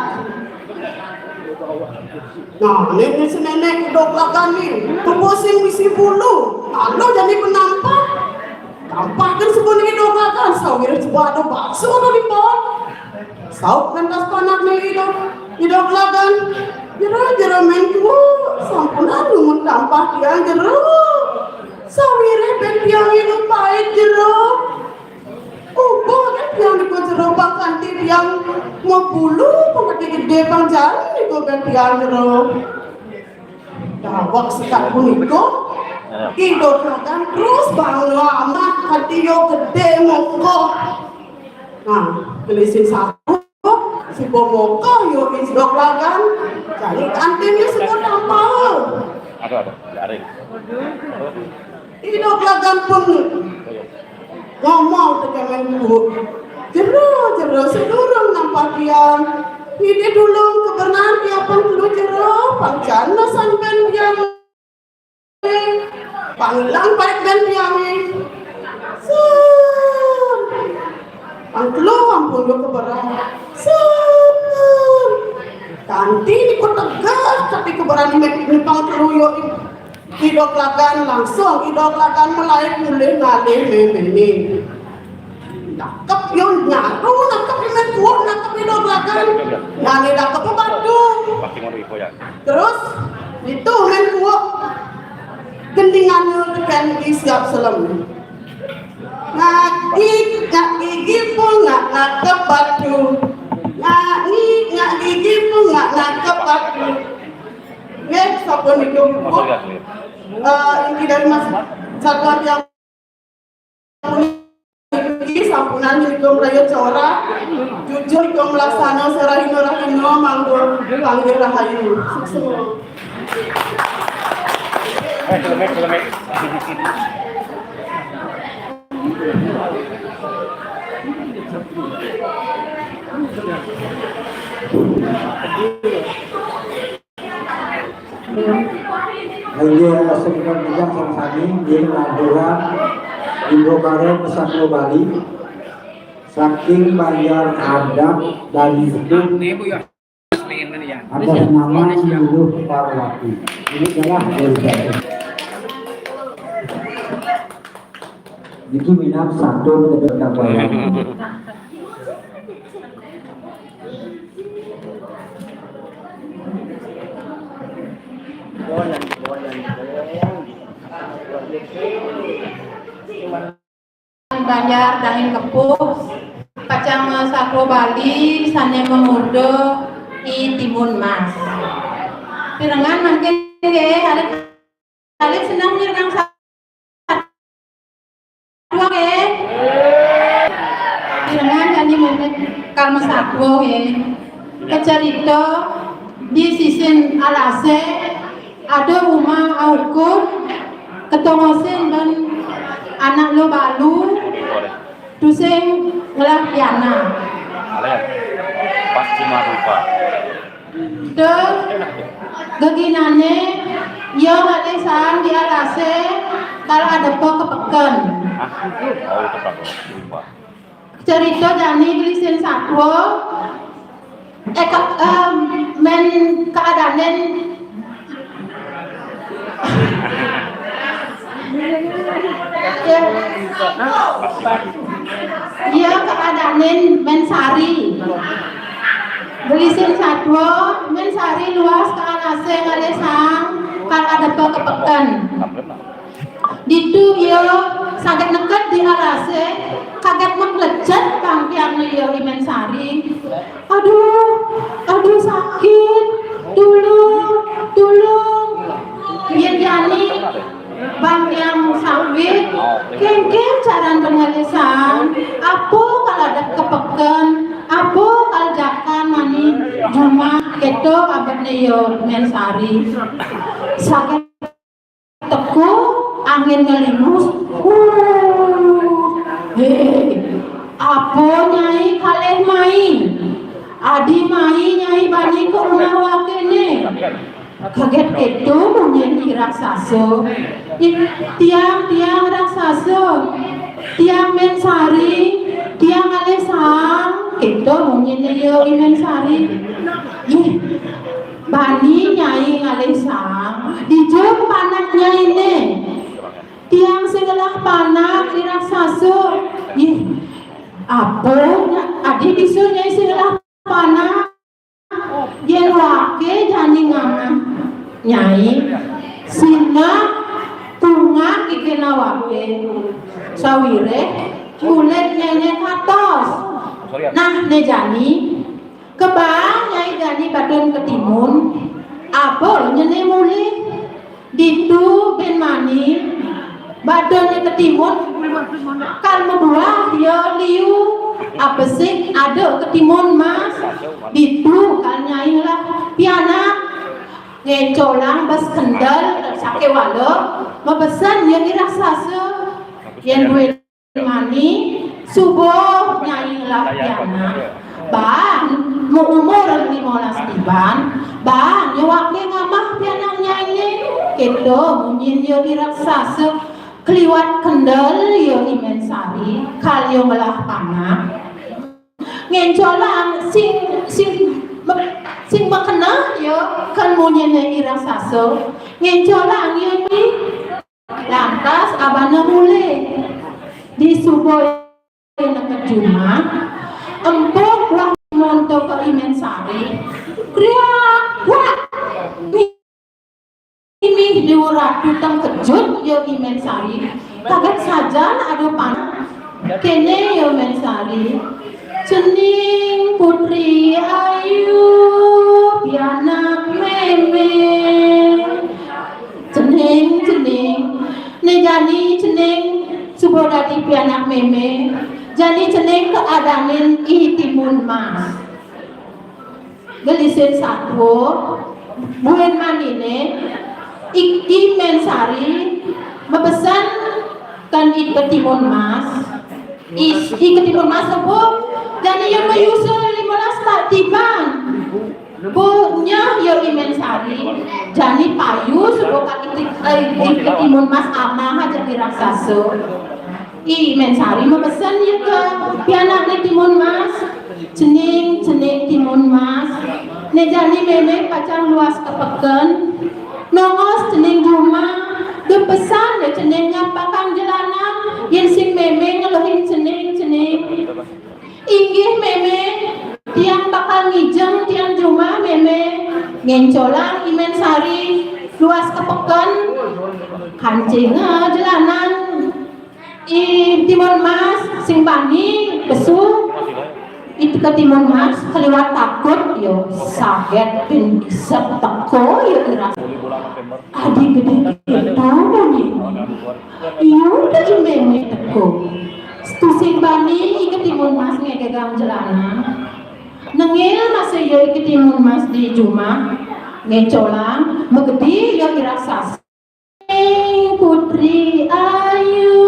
Nah, ni, ni si nenek idok ladan ni. Tubuh sing bisi bulu. Lalu jadi penampah. Tampah kan sebut idok ladan. Sawir coba ada bakso tu di pau. Saup lantas panak ni idok, idok ladan. Jero, jero men tuo, sampun anu mun tampah tiang jero. Sawire ben tiang ilu pait jero. Ubo kan tiang niko jero bang kanti tiang mabulu, pangkati gede bang jalan niko ben tiang jero. Daweg sekak punika, idok ladan terus bangga amat kanti yo gede mongko. Nah, gelisin satu, suba mongko yo idok ladan, jani kantinnya suba tampal. Aduh, aduh, garing. Idok lagan pun ngomong teka men kuuk. Jero, jero, sedurung nampah tiang. Ini dulu keberan tiapan telu jero, pang jana sampean tiang. Pang ilang parik ben tiang. Sun. Pang telu ampun yo keberan. Sun. Kanti niku tegas, tapi keberan mek pang telu yo. Idok lagan langsung, idok lagan mulai mulih ngalih memene. Nangkep yo nyaru, nangkep men kuuk, nangkep idok lagan. Ngalih nangkep batu. Terus itu men kuuk gendingan teken di siap selem. Ngak gigi, ngak gigi pun ngak nangkep batu. Ngak gigi, ngak gigi pun ngak nangkep batu. Nggih, sampun niku. Eh, inti dari Mas Satwa tiang puniki sampunan niku mraya cora. Jujur niku melaksana serahina rahina manggo panggih rahayu. Sukses. Eh, kelemek, kelemek. Inggih, sekitar bujang sama sami, inggih, laporan Ibu Karo Pesatwa Bali, saking Banjar Adat dari Sebut, atas nama Luluh Parwati. Ini adalah dari saya. Niki minab santun kepada bapak. Banjar Dangin Kepuh, pacang satwa Bali sane mamurda I Timun Mas. Pirengan mangkin nggih, alit, alit seneng nyerang satwa nggih. Pirengan jani mangkin kalma satwa nggih. Kacarita di sisin alase ada uma aukur, ketongosin dan anak lo balu, tusing ngelah piana. Alen, pas cuma rupa. Terus geginane, yo ngalih saang di alase, kal adepa ke peken. Hah? Oh, itu kan rupa. Cerita jani gelisin satwa, eh, ka-, em, men keadanen. Ya. Ya, keadanen men sari. Gelisin satwa, men sari luas ke alase ngalih saang, kal adepa ke peken. Ditu ia saget neked di alase, kaget menglecet bang tiangnya ia I Men Sari. Aduh, aduh sakit, tulung, tulung. Yen jani bang tiang sakit, kengken caran pengelisang, apa kal adepa ke peken, apa kal jakan mani jumah, keto abetne ia Men Sari. Saget teka angin ngelimus. Huh. Hei, apa Nyai kalih mai? Adi mai Nyai bani ke umah wakene. Kagét kéto munyin I Raksasa. "Ih, tiang, tiang raksasa, tiang Mén Sari, tiang ngalih saang," kéto munyin ia I Mén Sari. "Ih, bani nyai ngalih saang, dija panak nyainé? Tiang sing ngelah panak, I Raksasa." "Ih, apa nya, adi bisa nyai sing ngelah panak? Yén waké jani ngamah nyai, sinah tungak ikiné waké, sawiréh kulit nyainé katos. Nah, né jani, kebaa nyai jani batun ketimun, aba nyené mulih." Ditu buin mani, batun ketimun, kal mabuah ia liu, abesik ada ketimun mas. Ditu kal nyai ngelah pianak. Ngéncolang bes kendel sakéwala, mabesen ia I Raksasa. Yén buin mani, suba nyai ngelah pianak. Baan, maumur limolas tiban, baan ia waké ngamah pianak nyainé. Kéto munyin ia I Raksasa. Kliwat kendel ia I Mén Sari, kal ia ngelah panak. Ngéncolang sing, sing, sing makeneh ia, kal munyin I Raksasa. Ngéncolang ia ni. Lantas abana mulih. Disuba neked jumah, empuh buah timun to ka I Mén Sari. Kriak, kuak. Mimih Déwa Ratu, tengkejut ia I Mén Sari. Kagét sajan ada panak. Kéné ia Mén Sari. "Cening putri ayu, pianak mémé. Cening, cening. Né jani cening suba dadi pianak mémé, jani cening kaadanin I Timun Mas." Gelisin satua, buin maniné, I, I Mén Sari mabesen kén I Ketimun Mas. I, I Ketimun Mas suba, jani ia mayusa limolas tiban. Ba nyeh ia I Mén Sari, jani payu suba ka I Ti-, eh, I Ketimun Mas amah ajak I Raksasa. I Mén Sari mabesen ia ka pianakné Timun Mas. "Cening, cening Timun Mas. Né jani mémé pacang luas ka peken. Nongos cening jumah. Da pesan da cening nyampakang jelanan. Yén sing mémé ngeluhin cening, cening." "Inggih, mémé. Tiang bakal ngijeng tiang jumah, mémé." Ngéncolang I Mén Sari luas ka peken. Kancinga jelanan I Timun Mas sing bani pesu. I Ketimun Mas kaliwat takut, ia saget pin isep teka ia I Ras. Adi gedé kéto munyin. Ia da I Mémé teka. Tusing bani I Ketimun Mas ngégang jelanan. Nengil masih ia I Ketimun Mas di jumah. Ngéncolang, magedi ia I Raksasa. Putri ayu,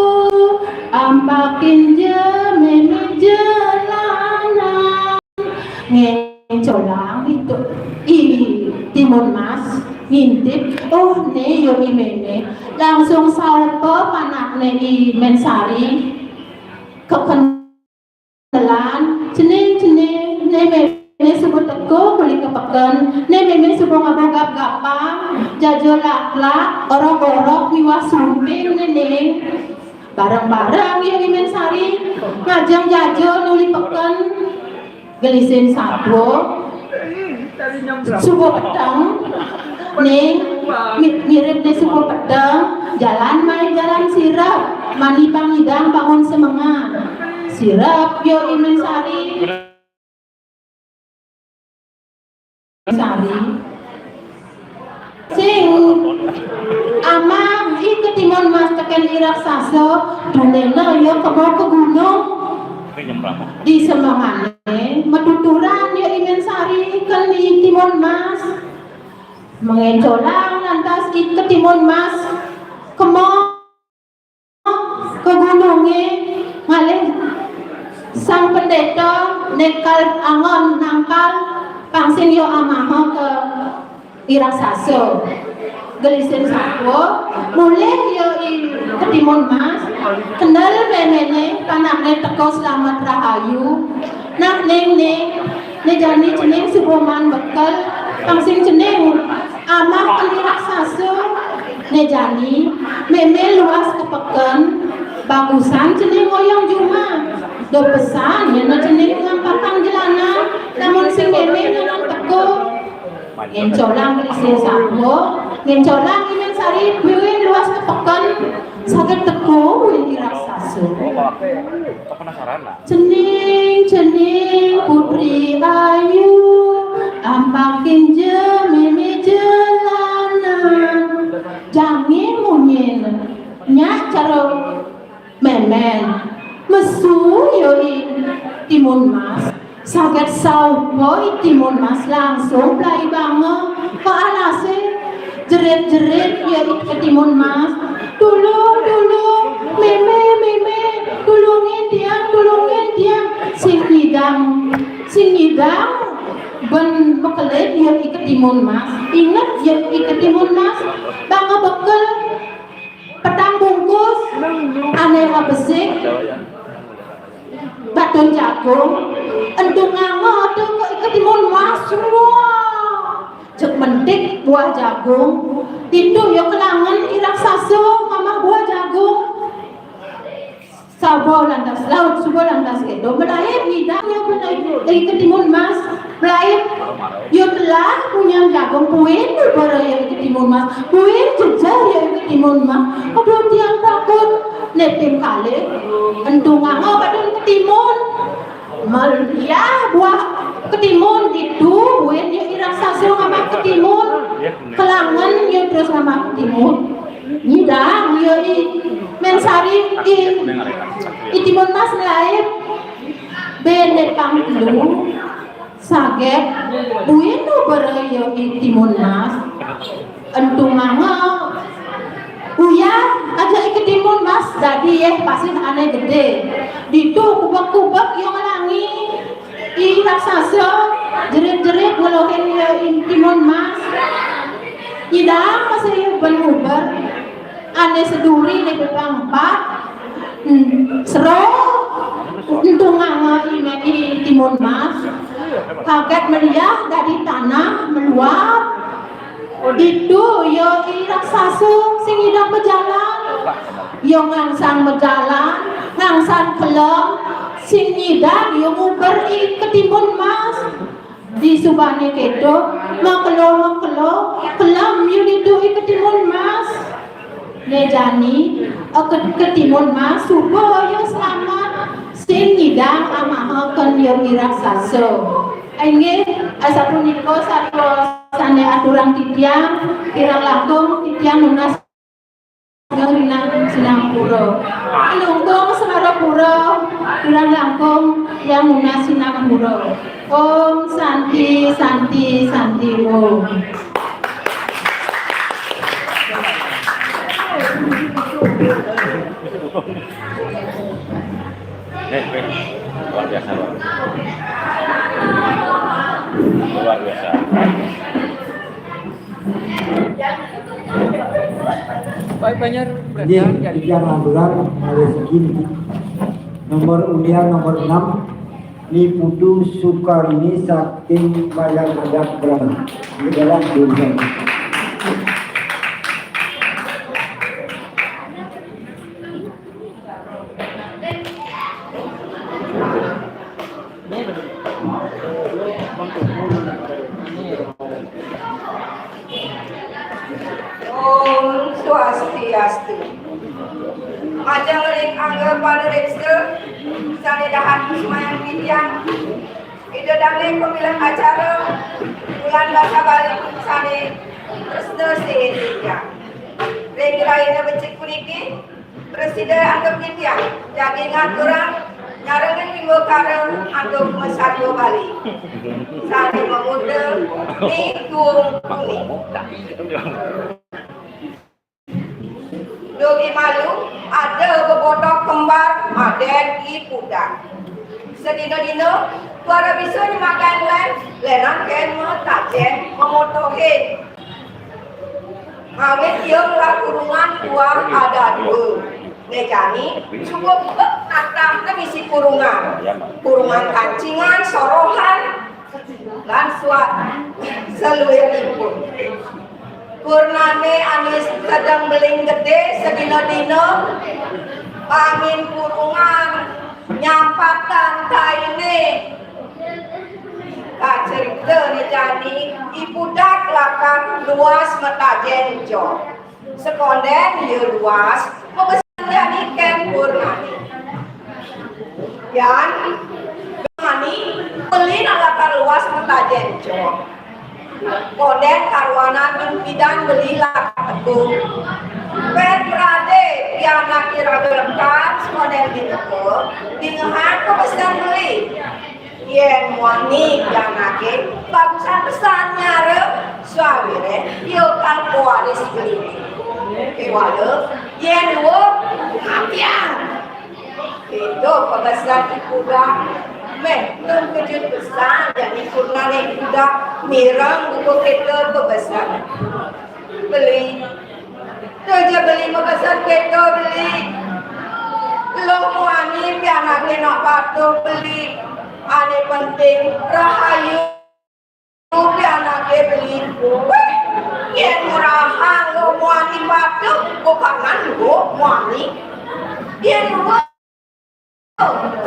ampakin ja mémé jelanan. Ngéncolang ditu I Timun Mas ngintip, oh, né ia I Mémé. Langsung saupa panakné I Mén Sari. Keken- Lan, cening, cening, né mémé suba teka uli ka peken, né mémé suba ngaba gap-gapang, jaja laklak, orok-orok miwah sumping, né ning. Bareng-bareng ia I Mén Sari ngajeng jaja uli peken. Gelisin satua. Suba peteng, ning, mi-, mirib né suba peteng, jalan mai jalan sirep, mani pang ngidang bangun semengan. Sirep ia I Mén Sari. Sari. Sing amah I Ketimun Mas tekén I Raksasa, dunéna ia kema ka gunung. Di semengané, matuturan ia I Mén Sari kén I Timun Mas. Mangéncolang lantas I Ketimun Mas kema ka gunungé ngalih Sang Pendéta, né kal anggon nangkal, pang sing ia amaha ka I raksasa. Gelisin satua, mulih ia i Ketimun Mas, kendel méméné, panahné teka selamet rahayu. Nah, Ning, Ning, né jani cening suba maan bekel, pang sing cening amah kén i raksasa, né jani mémé luas ka peken, bagusan cening ngoyong jumah. Da pesan, nyén cening ngampakang jelanan, lamun sing mémé nyanan teka. Ngéncolang gelisin satua, ngéncolang I Mén Sari, buin luas ka peken, saget teka buin i raksasa. Cening, cening, putri ayu, ampakin ja mémé jelanan. Jangin munyin, nyak cara mémén. Mesu ia i Timun Mas. Saget saupa i Timun Mas langsung pelai banga ka alasé. Jerit-jerit ia i Ketimun Mas. "Tulung, tulung, mémé, mémé, tulungin tiang, tulungin tiang." Sing nyidang, sing nyidang, ban makelit ia i Ketimun Mas. Inget ia i Ketimun Mas, banga bekel petang bungkus, ané abesik batun jagung, entungang ada ka i Ketimun Mas semua. Jeg mentik buah jagung, ditu ia kelangen i raksasa ngamah buah jagung. Suba lantas laut, suba lantas kéto, malaib ngidang ia, malaib i Ketimun Mas, malaib ia telah punyan jagung, buin ubera ia i Ketimun Mas, buin jejeh ia i Ketimun Mas. Aduh, tiang takut. Népin kalih, entungang batun ketimun. Meliah buah ketimun ditu, buin ia i raksasa ngamah ketimun. Kelangen ia terus ngamah ketimun. Nyidang ia i Mén Sari, i, i Timun Mas malaib. Bén né pang telu, saget, buin ubera ia i Timun Mas. Entungang, uyah aja i Ketimun Mas, dadi yéh pasih ané gedé. Ditu kubek-kubek ia ngelangi i raksasa, jerit-jerit ngeluhin ia i Timun Mas. Nyidang masih ia ban nguber. Ané seduri né pepang empat, hmm, sero, entungang i Mén, i Timun Mas. Kaget meliah dadi tanah meluap. Ditu ia i raksasa sing nyidang majalan. Ia ngangsang majalan, ngangsang kelem, sing nyidang ia nguber i Ketimun Mas. Disubané kéto, makelo, makelo, kelem ia ditu i Ketimun Mas. Né jani, eh, Ke-, Ketimun Mas suba ia selamet, sing nyidang amahaken ia i raksasa. Inggih, asapunika satua sané aturang titiang, kirang langkung titiang nunas rinang sinampura. Lungkung Semarapura, kirang langkung titiang nunas sinampura. Om Santi, Santi, Santi Om. Eh, eh, luar biasa, luar biasa. Luar biasa. Baik, Banjar. Nggih, titiang aturan malih siki niki. Nomor undian nomor enam, Ni Putu Sukarini saking Mayang Adat Brahma. Ini dalam jurusan. Om Swastiastu. Majeng ring angga panuréksa sané dahat kusumayang titiang. Ida dané pamilet acara Bulan Basa Bali sané tresna sihin titiang. Ring rahina becik puniki, prasida antuk titiang jagi ngaturang nyarengin wimbakara antuk masatua Bali. Sané mamurda Ni Tuung Tuni. Dugi malu, ada bebotok kembar madén i pudak. Sadina-dina, tuara bisa nyemagain lén, lénan kén matajén mamotohin. Awit ia ngelah kurungan tuah ada dua. Né jani, cukup bek natahné misi kurungan. Kurungan kancingan, sorohan, lan suat saluiripun. Kurnané ané sedeng beling gedé sadina-dina, angin kurungan nyampatan tainé. Kacarita né jani, I Pudak lakar luas matajén jok. Sekondén ia luas, mabesan jani kén Kurnané. Yan, Kurnané beli nak lakar luas matajén jok. Kondén karwanan nyempidan beli lakar teka. Pét pradé, pianak iraga lekad, sekondén diteka, dingehang pabesan beli. Yén muani pianaké, bagusan pesan nyara, sawiréh ia kal pewaris beli. Kéwala, yén dua, ngapian. Kéto pabesan I Pudak. Méh, tengkejut pesan jani Kurnané I Pudak, mireng buka kéto pabesan. Beli. Tuh ja beli mabesan kéto beli. Luh muani pianaké nak patuh beli. Ané penting rahayu pianaké beli. Wéh, yén murahang luh muani patuh, bukangan luh muani. Yén luh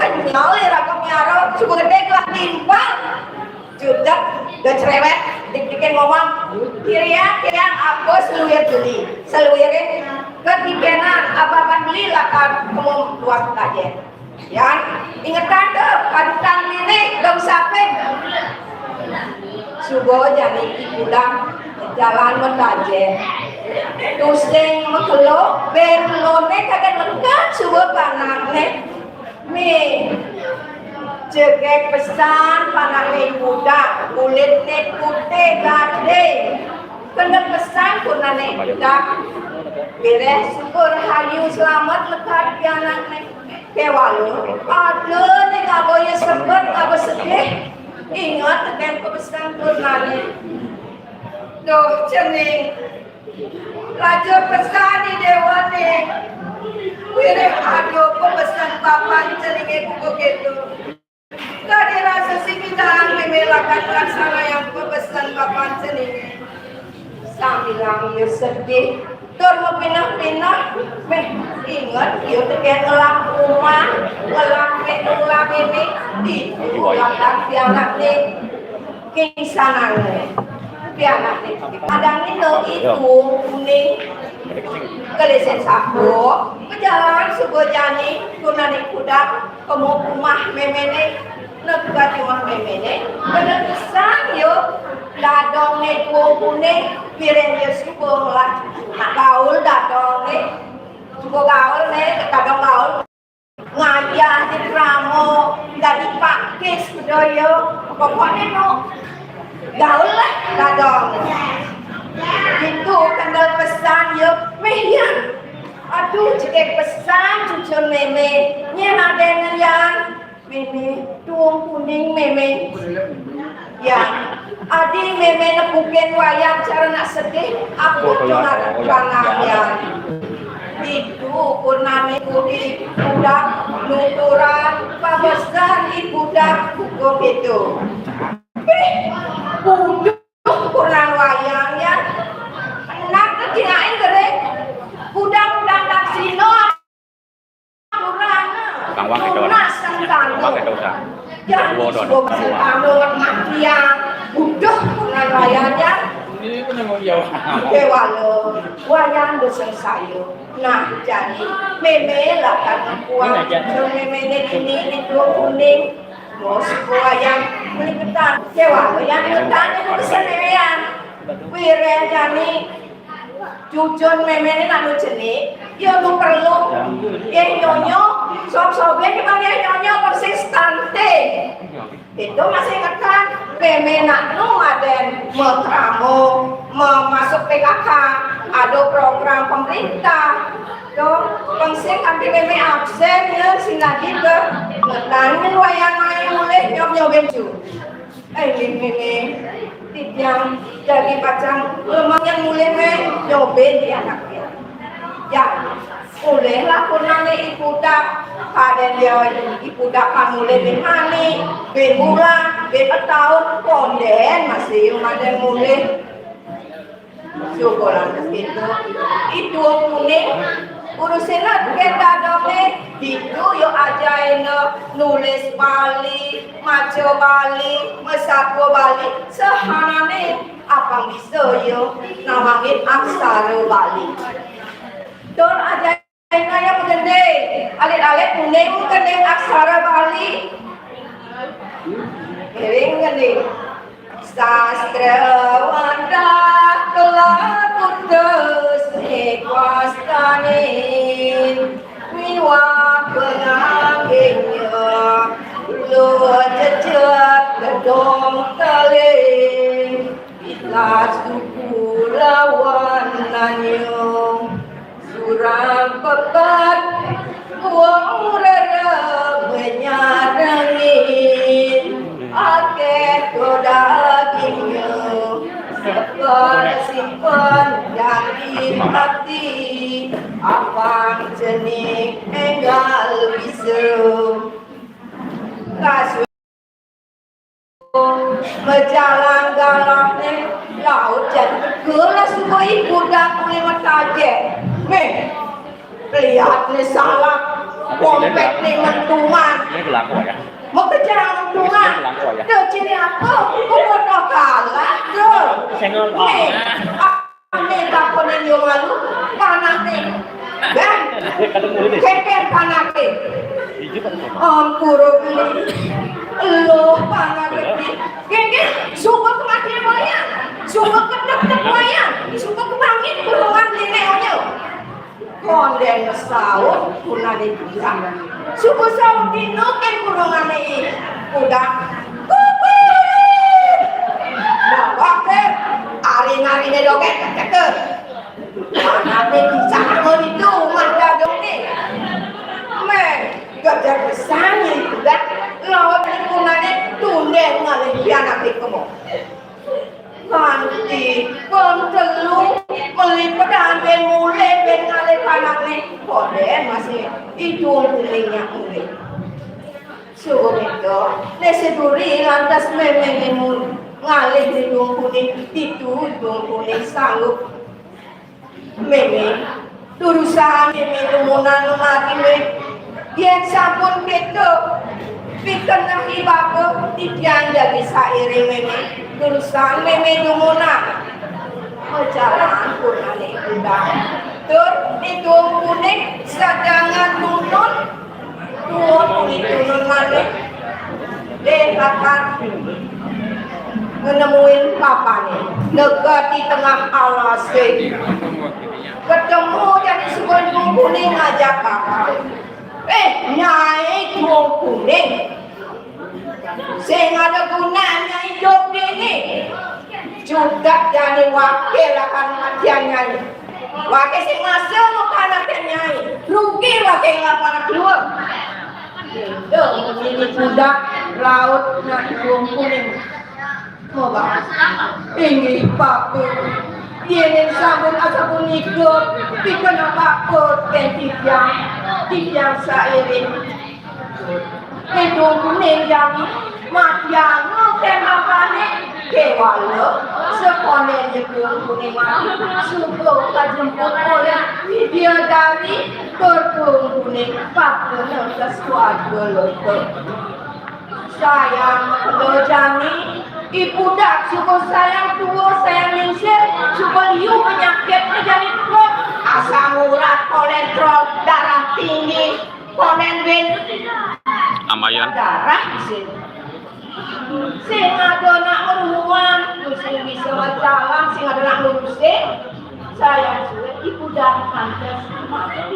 kenyel iraga miara, suba gedé gelah timpal. Jutek, gecrewet, dik-dikin ngomong, "Kiriang, kiriang, apa saluir beli?" Saluiré, "Ketikénan, apa-apan beli lakar kemu luas matajén." Yan, ingetang ké, padukan mémé, dong sapin. Suba jani I Pudak jalan matajén. Tusing makelo, bé keloné kagak lengket suba panakné. Mih, jegég pesan panakné I Pudak, kulitné putih gading. Kendel pesan Kurnané I Pudak. Wiréh suba rahayu selamet lekad pianakné. Kéwala, ada né ngaba ia sebet, ngaba sedih. Inget tekén pabesan Kurnané. Duh, cening. Lajur pesan I Déwané. Wiréh ada pabesan bapan ceningé buka kéto. Dadi rasa sing ilang mémé lakar nglaksanayang pabesan bapan ceningé. Sambilang ia sedih, tur mapineh-pineh, méh inget ia tekén ngelah umah, ngelah mé-, ngelah mémé, ditu lakar pianakné. Kingsanannya. Pianakné. Ada nina I Tuung Kuning. Kelesen sapu, bejalan suba jani, Kurnané I Pudak, kemu umah méméné, negak umah méméné, bener pesan ia, dadongné I Tuung Kuning, wiréh ia suba ngelah gaul dadongné, suba gaul né, dadong gaul. Ngayah di krama, dadi pakis bedoyo. Pokokné nu gaul lah dadong. Ditu kendel pesan ia, méh Yan. Aduh, jegég pesan cucun mémé. Nyén adéna Yan? Mémé, Tuung Kuning mémé. Ya, adi mémé nepukin Wayan cara nak sedih, apa cuma panah ya. Ditu Kurnané I Pudak nuturan pabesan I Pudak buka kéto. Ih, buduh Kurnan Wayan ya. Enak kecinain gede. Kudang-kudang daksina. Tukang wak itu. Tukang wak itu udah. Jangan suka kasih kamu mati ya. Buduh, kurang bayarnya. Ini pun nanggung jawab. Oke, walau wayang dosen saya. Nah, jadi mémé lah kan kuat. Mémé ini, ini, ini tuh kuning. Mau suku wayang beli ketan. Oke, walau yang ketan itu kesenian. Wiréh jani cucun méméné nak nu cenik, ya nu perlu. Yéh nyonyo, sop-sopé dipanggil nyonyo persis tante. Itu masih ingetan, mémé nak nu ngadén mau krama, mau masuk P K K, ada program pemerintah. Tuh, pengsing kanti mémé absen ya, sing lagi ke ngetan wayang main mulih nyop-nyopin cu. Eh, mémé. Titiang jagi pacang lemengan mulih meh nyobin di anak tiang. Ya, mulihlah punané I Pudak. Kadén ya I Pudak pang mulih bin mani, bin bulan, bin petaun, kondén masih madén mulih. Syukuran kéto. I Tuung Kuning, urusin kén dadongné, ditu ya ajaina nulis Bali, maca Bali, masatua Bali, sahanané apang bisa ya nawangin aksara Bali. Tur ajaina ya magending, alit-alit kuning magending aksara Bali. Ngiring magending. Sastra wantah kelakutus ikuastanin miwah pengangginya luh jejak gedong taling ikhlas suku lawan nanya. Surang pepat wong rerem menyarengin, akéh to dagingnya, sepan simpen janji hati, apang cening énggal bisa. Kasih Majalan galahné laut jan gelas suba ibu dapuré matajé. Méh, liatné salah, kompétné mentungan. Ini belaku ya. Mau kejar mentungan. Ini belaku ya. Tuh, ciri apa? Kok udah kalah tuh. Senggol. Méh, Ané takonin yo malu, panahné. Bang, kékér panahné. Ampura kuwi. Loh, panahné. Kékér, suka kematian wayang. Suka kedek-dek wayang. Suka kebangit kurungan dene aja. Kondén saut punané Suku saut dina ing kurungané I Pudak. Kukurik! Nah, wakil, ari-ariné dogét, cekek. Anaké bisa nang di rumah dadongné. Méh, gedé pisan I Pudak, laut ing kurungané tundén ngalih anaké kemo. Kanti pang telu meli pedang bén mulih bén ngalih panahné, kondén masih I Tuung Kuning nyak mulih. Suwung ento, né seduri lantas méméné mun ngalih I Tuung Kuning, ditu I Tuung Kuning sanggup. Mémé, durusang mémé dumunan mati, Mé. Yén sampun kéto, pikantuk I Bapa, titiang jagi sairing, Mémé. Durusang mémé dumunan. Majalan punané I Pudak. Tur I Tuung Kuning sadangan nunun. Tuwuh punitunun malih. Deh, Kakang. Ngenemuin papané. Negati tengah alasé. Ketemu jani I Tuung Kuning ngajak Kakang. Eh, Nyai Tuung Kuning. Sing ada gunanya idup dini. Cudak jani wakil akan matian Nyai. Waké sing masuk makanan nyai. Rugi waké ngelaparan keluar. Tuh, ini budak laut nak Tuung Kuning. Mau bahas. Inggih, Pak. Yéning sampun asapunika, pikenoh Pak, kén titiang, titiang sairing. Ning Tuung Kuning jani, matiang kén apané, kéwala, sakondén Tuung Kuning mati, suba kajemput olih widyadari, tur Tuung Kuning pakena ka swarga loka. Sayang makelo jani, I Pudak suba sayang tua, sayang lingsir, suba liu penyakit jani tua, asam urat, kolesterol, darah tinggi, Konen bin. Ambayan. Darah sih. Sing ada nak meruan, sing bisa macalang, sing ada nak ngurusin. Saya suwe ibu dan pantes mati.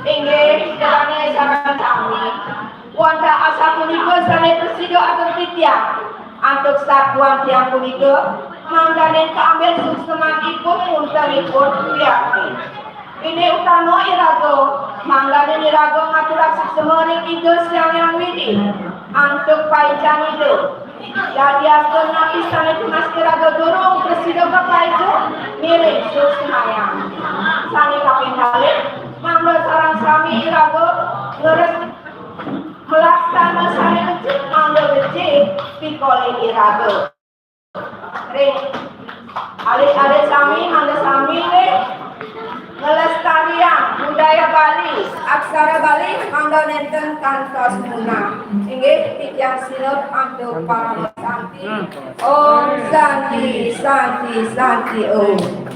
Inggih, dane sareng sami. Wantah asapunika sane prasida atur titiang. Antuk sakuan tiang punika, mangdaning kaambil suksemanipun, puntenipun, prihatin. Ine utama iraga, mangdaning iraga ngaturang suksema ring Ida Sang Hyang Widi, antuk paican Ida. Yadiastun napi sané tunas iraga durung prasida kakaica, mirengang sumbayang. Sané kaping kalih, mangda sareng sami iraga ngres-, malaksana sané becik, mangda becik pikolih iraga. Ring alit-alit sami, mangda sami nglestariang budaya Bali, aksara Bali, mangda nénten kantos punah. Inggih, titiang sineb antuk parama santi. Om Santi, Santi, Santi Om.